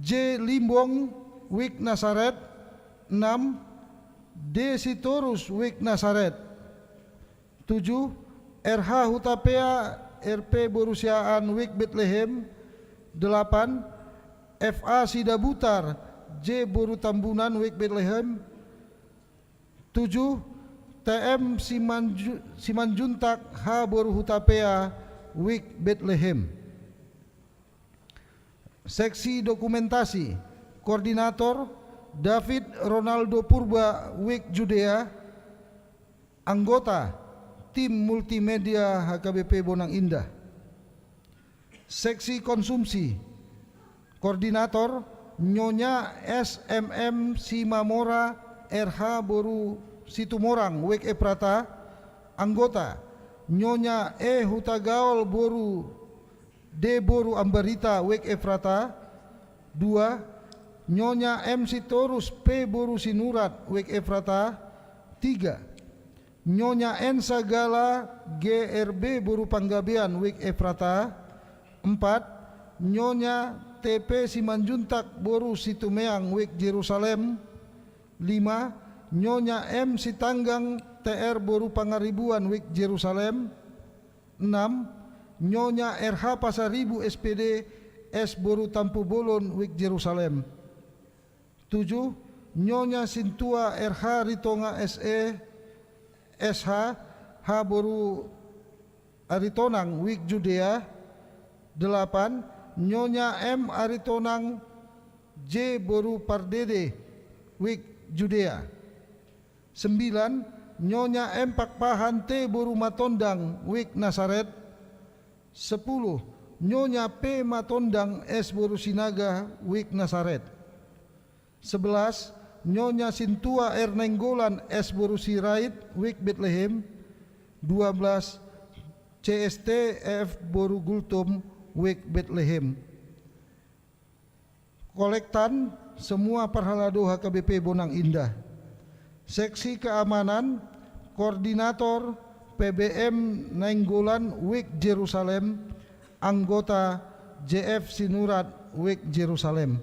J Limbong, Wijk Nasaret. Enam, D Sitorus, Wijk Nasaret. Tujuh, R H Hutapea R P boru Siahaan, Wijk Betlehem. Delapan, F A Sidabutar J boru Tambunan, Wijk Betlehem. Tujuh, T M Simanju-, Simanjuntak H boru Hutapea, Wijk Betlehem. Seksi dokumentasi, koordinator, David Ronaldo Purba, Wijk Judea. Anggota, tim multimedia H K B P Bonang Indah. Seksi konsumsi, koordinator, Nyonya S M M Simamora R H boru Situmorang, Wijk Efrata. Anggota, Nyonya E Hutagaol boru D boru Ambarita, Wijk Efrata. Dua, Nyonya M Sitorus P boru Sinurat, Wijk Efrata. Tiga, Nyonya N Sagala G R B boru Panggabean, Wijk Efrata. Empat, Nyonya T P Simanjuntak boru Situmeang, Wijk Jerusalem. Lima, Nyonya M Sitanggang T R boru Pangaribuan, Wijk Jerusalem. Enam, Nyonya R H Pasaribu S P D S boru Tampubolon, Wijk Jerusalem. Tujuh, Nyonya Sintua R H Ritonga S E, S H, H boru Aritonang, Wijk Judea. Delapan, Nyonya M Aritonang J boru Pardede, Wijk Judea. Sembilan, Nyonya M Pakpahan T boru Matondang, Wijk Nasaret. Sepuluh, Nyonya P Matondang S boru Sinaga, Wijk Nasaret. Sebelas, Nyonya Sintua R Nainggolan S boru Sirait, Wijk Betlehem. Dua belas, C S T F boru Gultom, Wijk Betlehem. Kolektan, semua parhalado H K B P Bonang Indah. Seksi keamanan, koordinator P B M Nainggolan, Wijk Jerusalem. Anggota, J F Sinurat, W E K Jerusalem.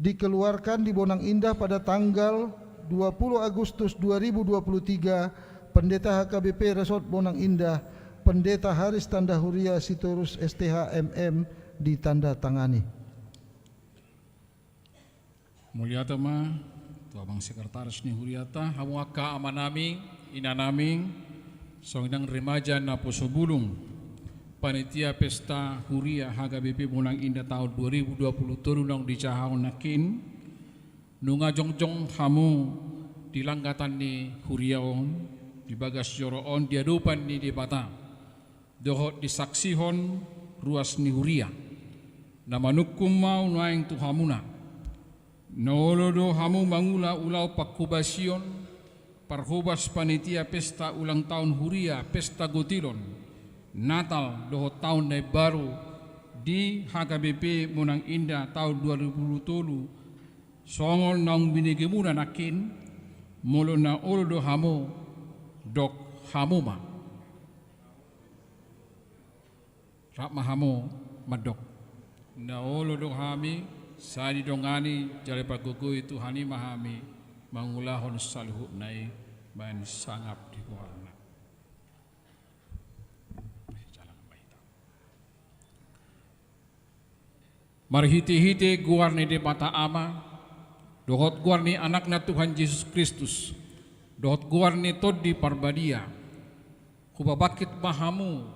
Dikeluarkan di Bonang Indah pada tanggal dua puluh Agustus dua ribu dua puluh tiga, Pendeta H K B P Resort Bonang Indah, Pendeta Haris Tanda Huria Sitorus S T H M M, ditandatangani. Mauliate ma tu amang sekretaris ni huriata, hamu angka amanami, inanami, songon i nang remaja naposo bulung, panitia pesta huria H K B P Bonang Indah taon dua ribu dua puluh tolu naung dijahahon nangkin. Nunga jongjong hamu di langgatan ni huria on, di bagas joro on, di adopan ni Debata dohot disaksihon ruas ni huria. Na manungkun ma au nuaeng tu hamuna. Na olo do hamu mangula ulaon pangkobasion, parhobas panitia pesta ulang taon huria, pesta gotilon, Natal dohot taon na imbaru di H K B P Bonang Indah taon dua ribu dua puluh tolu, songon naung binegemuna nangkin? Molo na olo do hamu, dok hamu ma. Rap ma hamu mandok. Na olo do hami, sai didongani jala pagogoi Tuhan i ma hami mangulahon saluhutna i, baen sangap di goarna. Marhitehite goar ni Debata Ama, dohot goar ni Anakna Tuhan Jesus Kristus, dohot goar ni Tondi Parbadia, hupabangkit ma hamu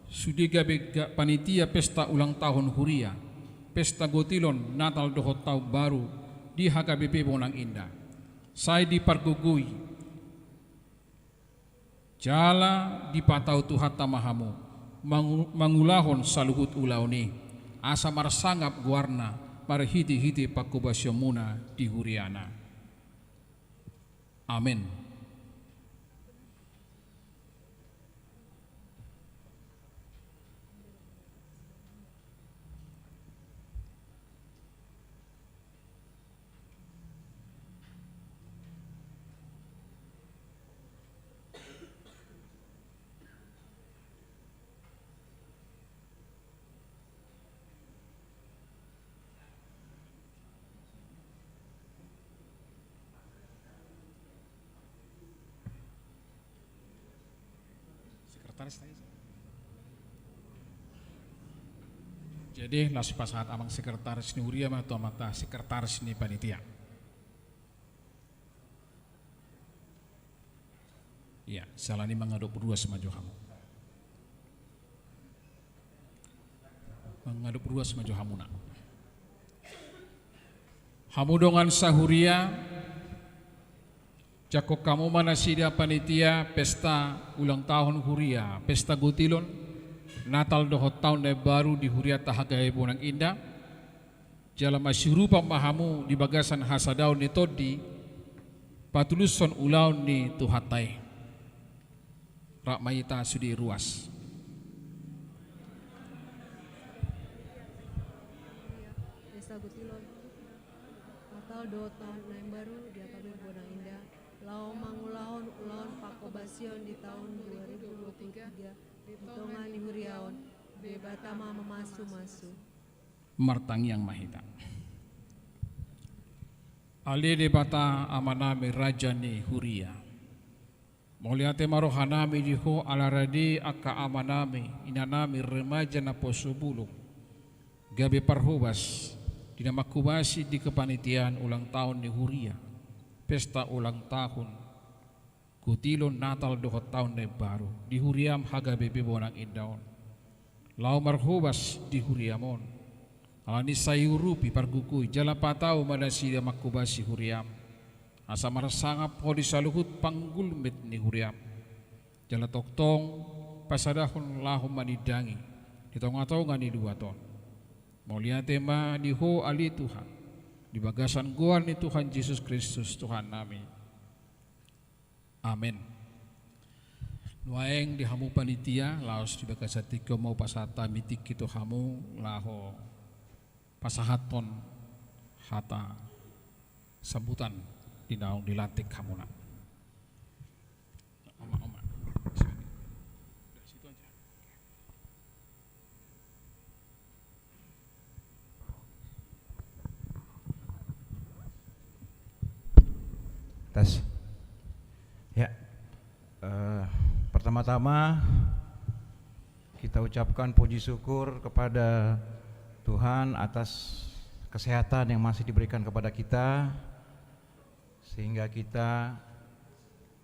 sude gabe ga-, panitia pesta ulang tahun huria, pesta gotilon, Natal dohot taon baru di H K B P Bonang Indah. Sai dipargogoi jala dipatau Tuhanta ma hamu mangu-, mangulahon saluhut ulaon i, asa marsangap goarna marhitehite pangkobasionmuna di huriana. Amen. Sekretaris tadi. Jadi, laos pasahat amang sekretaris ni huria ma tu amanta sekretaris ni panitia. Ia, siala ni i mangadop ruas ma jo hamu. Mangadop ruas ma jo hamuna. Hamu dongan sahuria, jangkon hamu ma nasida panitia pesta ulang tahun huria, pesta gotilon, Natal dohot taon na imbaru di hurianta H K B P Bonang Indah. Jala masiurupan ma hamu di bagasan hasadaon ni tondi, patulushon ulaon ni Tuhanta i. Rap ma hita sude ruas. Pesta gotilon, Natal dohot taon na imbaru di H K B P Bonang Indah, laho mangulahon ulaon pangkobasion di taon dua ribu dua puluh tiga, di tonga ni huria on, Debata ma mamasumasu. Martangiang ma hita. Ale Debata Amanami, Raja ni Huria, mauliate ma rohanami di Ho ala rade angka amanami, inanami, remaja naposo bulung, gabe parhobas di na manghobasi di kepanitiaan ulang tahun ni huria, pesta ulang tahun gotilon, Natal dohot taon na imbaru di huriam H K B P Bonang Indah on. Laho marhobas di huriam on. Alani i sai urupi, pargogoi jala patau ma nasida manghobasi huriam, asa marsangap Ho di saluhut panggulmit ni huriam. Jala tongtong pasadahon laho manindangi di tongatonga ni luat on. Mauliate ma di Ho ale Tuhan, di bagasan goar ni Tuhan Jesus Kristus Tuhannami. Amen. Nuaeng di hamu panitia, laos di bagasan tingki on ma hupasahat hami tingki tu hamu laho pasahathon hata sambutan di naung dilantik hamuna. Oma, oma. Situ aja. Tes. Ya. Eh, pertama-tama, kita ucapkan puji syukur kepada Tuhan atas kesehatan yang masih diberikan kepada kita, sehingga kita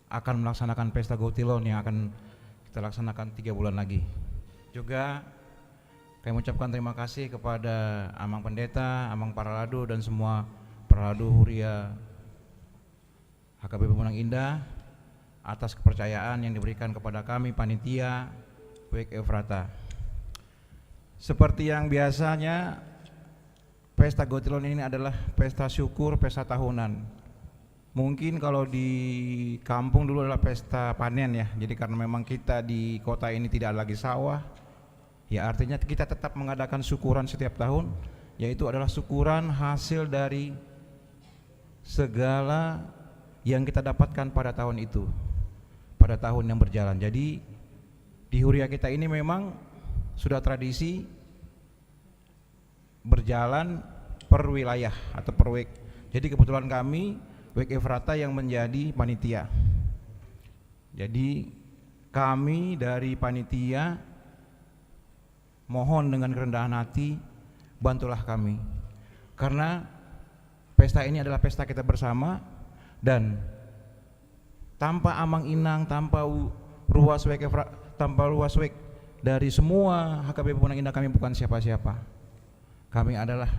akan melaksanakan pesta Gotilon yang akan kita laksanakan tiga bulan lagi. Juga kami ucapkan terima kasih kepada Amang Pendeta, Amang Parhalado, dan semua parhalado Huria H K B P Bonang Indah atas kepercayaan yang diberikan kepada kami, panitia Wake Efrata. Seperti yang biasanya, pesta Gotilon ini adalah pesta syukur, pesta tahunan. Mungkin kalau di kampung dulu adalah pesta panen, ya. Jadi, karena memang kita di kota ini tidak lagi sawah, ya, artinya kita tetap mengadakan syukuran setiap tahun, yaitu adalah syukuran hasil dari segala yang kita dapatkan pada tahun itu, pada tahun yang berjalan. Jadi, di Huria kita ini memang sudah tradisi berjalan per wilayah atau per wake. Jadi, kebetulan kami, Wake Efrata, yang menjadi panitia. Jadi, kami dari panitia mohon dengan kerendahan hati, bantulah kami. Karena pesta ini adalah pesta kita bersama, dan tanpa amang inang, tanpa u-, ruas wake Efra-, tanpa ruas wake dari semua H K B P Bonang Indah, kami bukan siapa-siapa. Kami adalah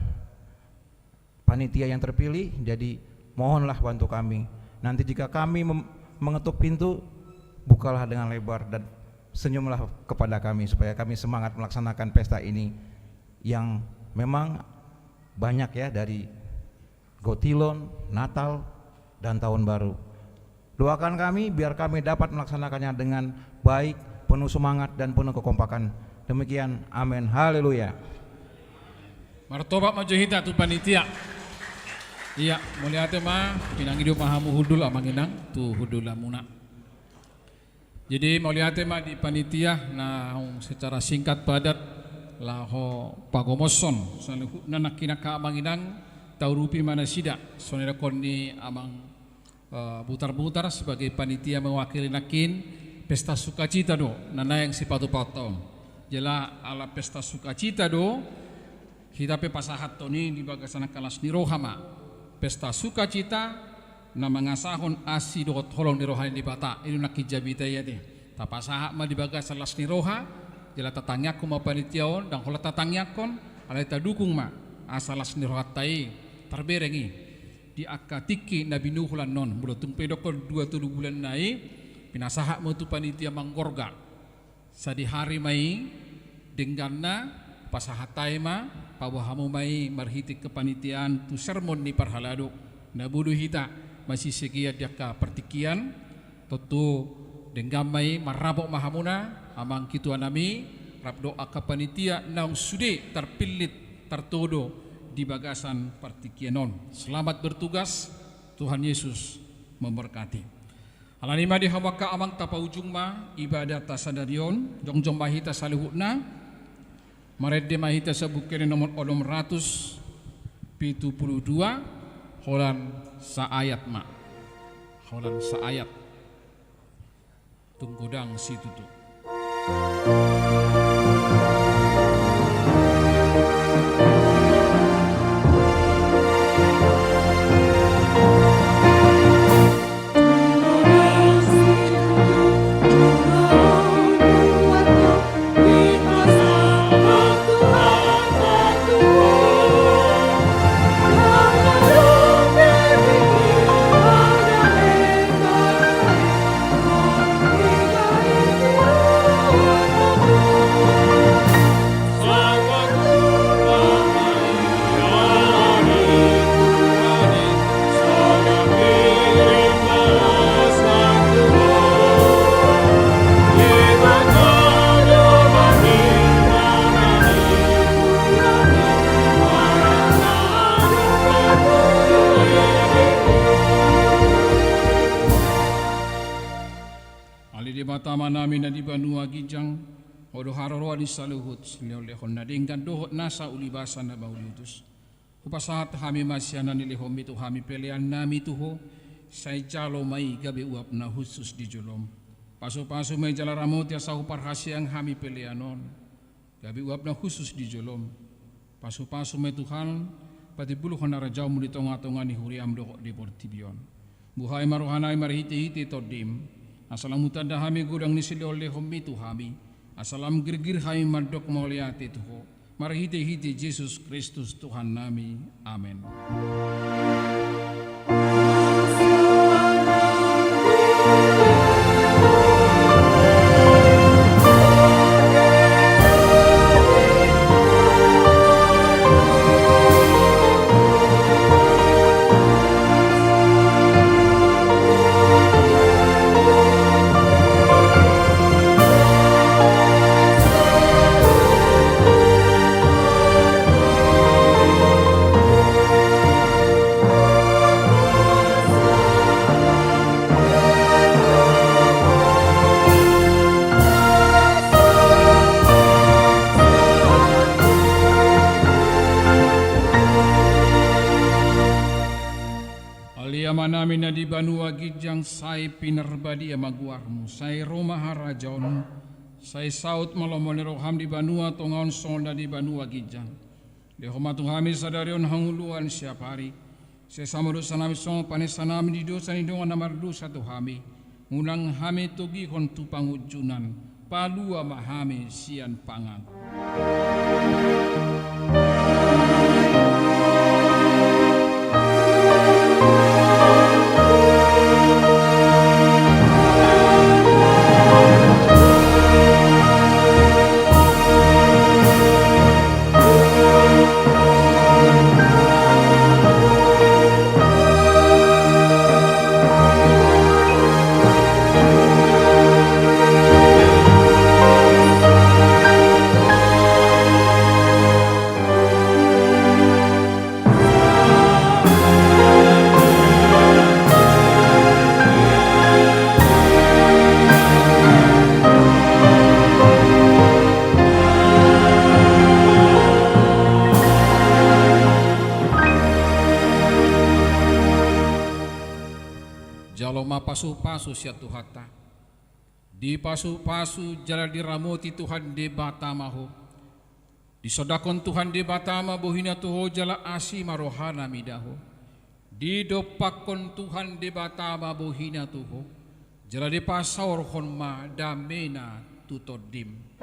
panitia yang terpilih, jadi mohonlah bantu kami. Nanti jika kami mem-, mengetuk pintu, bukalah dengan lebar dan senyumlah kepada kami supaya kami semangat melaksanakan pesta ini yang memang banyak, ya, dari Gotilon, Natal, dan Tahun Baru. Doakan kami, biar kami dapat melaksanakannya dengan baik, penuh semangat, dan penuh kekompakan. Demikian, amin. Haleluya. Martopak ma jo hita tu panitia. Ia, mauliate ma, pinangido ma hamu hundul, amang inang, tu hundulanmuna. Jadi, mauliate ma di panitia naung secara singkat padat laho pagomoshon saluhutna nangkin angka amang inang, taurupi ma nasida, songon na nidok ni amang, eh, Butarbutar sebagai panitia mewakili nangkin, pesta sukacita do na naeng sipatupaonta on. Jala ala pesta sukacita do, hita pe pasahathon i di bagasan angka las ni roha ma. Pesta sukacita na mangasahon asi dohot holong ni roha ni Debata, i do nangkin jamita i ate. Tapasahat ma di bagasan las ni roha, jala tatangiangkon ma panitia on, ndang holan tatangiangkon, alai tadukung ma, asa las ni rohanta i tarbereng i di angka tingki na binuholan on. Molo tung pe didokkon dua tolu bulan nai, pinasahat ma tu panitia manggorga. Sadihari ma i dengganna, pasahat hami ma, paboa hamu ma i marhite kepanitiaan tu sermon ni parhalado. Na boi do hita masisegea di angka partingkian, tontu denggan ma i, marrapot ma hamuna, amang ketua nami, rap dohot angka panitia naung sude tarpillit, tartodo di bagasan partingkian on. Selamat bertugas, Tuhan Yesus memberkati. Alani i ma di hamu angka amang, tapaujung ma ibadahta sadari on, jongjong ma hita saluhutna, marende ma hita sian Buku Ende nomor onom ratus pitu pulu dua, holan saayat ma. Holan saayat. Tung godang situtu. Ale Debata Amanami na di banua ginjang, Ho do haroroan ni saluhut silehonlehon na denggan dohot nasa ulibasa na mauliutus. Hupasahat hami ma sian na nilehonMi tu hami peleannami tu Ho, Sai jalo ma i gabe uap na hushus di jolom. Pasupasu ma i jala ramoti asa huparhaseang hami pelean on gabe uap na hushus di jolom. Pasupasu ma i Tuhan, patimbulhon harajaonmu di tongatonga ni huriam dohot di portibi on. Buhai ma rohanami marhitehite Tondim, asa lam hutanda hami godang ni silehonlehonmi tu hami, asa lam girgir hami mandok mauliate tu Ho, marhitehite Jesus Kristus Tuhannami. Amen. Ale Amanami na di banua ginjang, sai pinarbadia ma goarmu, sai ro ma harajaonmu, sai saut ma lomo ni roham di banua tonga on songon na di banua ginjang. Lehon ma tu hami sadari on hangoluan siapari. Sesa ma dosanami songon panesanami di dosa ni dongan na mardosa tu hami. Unang hami togihon tu pangunjunan. Palua ma hami sian pangago. Jalo ma pasupasu sian Tuhanta. Dipasupasu jala diramoti Tuhan Debata ma ho. Disondangkon Tuhan Debata ma bohina tu ho jala asi ma rohana mida ho. Didompakkon Tuhan Debata ma bohina tu ho jala dipasaorhon ma damena tu tondim.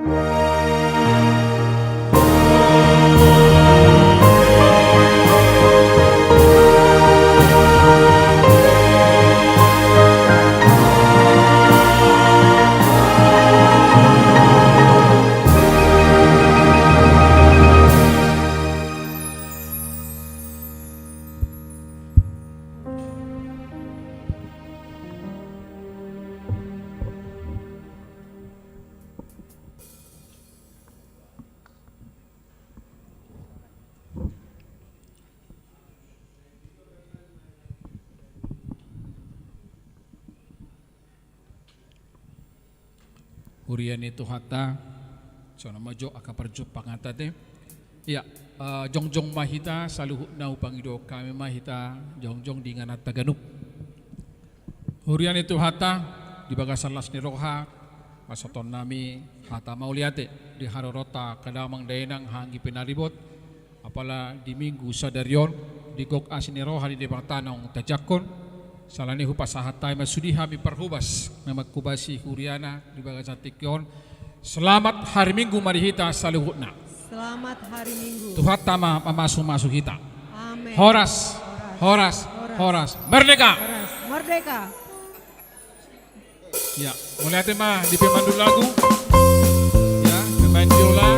Huria ni Tuhanta, songon on ma jo angka parjumpanganta te. Ia, eh, jongjong ma hita saluhutna, hupangido hami ma hita jongjong di ingananta ganup. Huria ni Tuhanta, di bagasan las ni roha, pasahaton nami hata mauliate di haroronta angka damang dainang, haha anggi pinaribot, apala di Minggu sadari on, di gok asi ni roha ni Debata naung tajangkon, salani hupasahat hami ma sude hami parhobas, na manghobasi huriana di bagasan tingki on, Selamat hari Minggu ma di hita saluhutna. Selamat hari Minggu. Tuhanta ma mamasumasu hita. Amen. Horas, horas, horas. Merdeka. Horas. Merdeka. Ya, mauliate ma di pemandu lagu. Ya, pemain biola.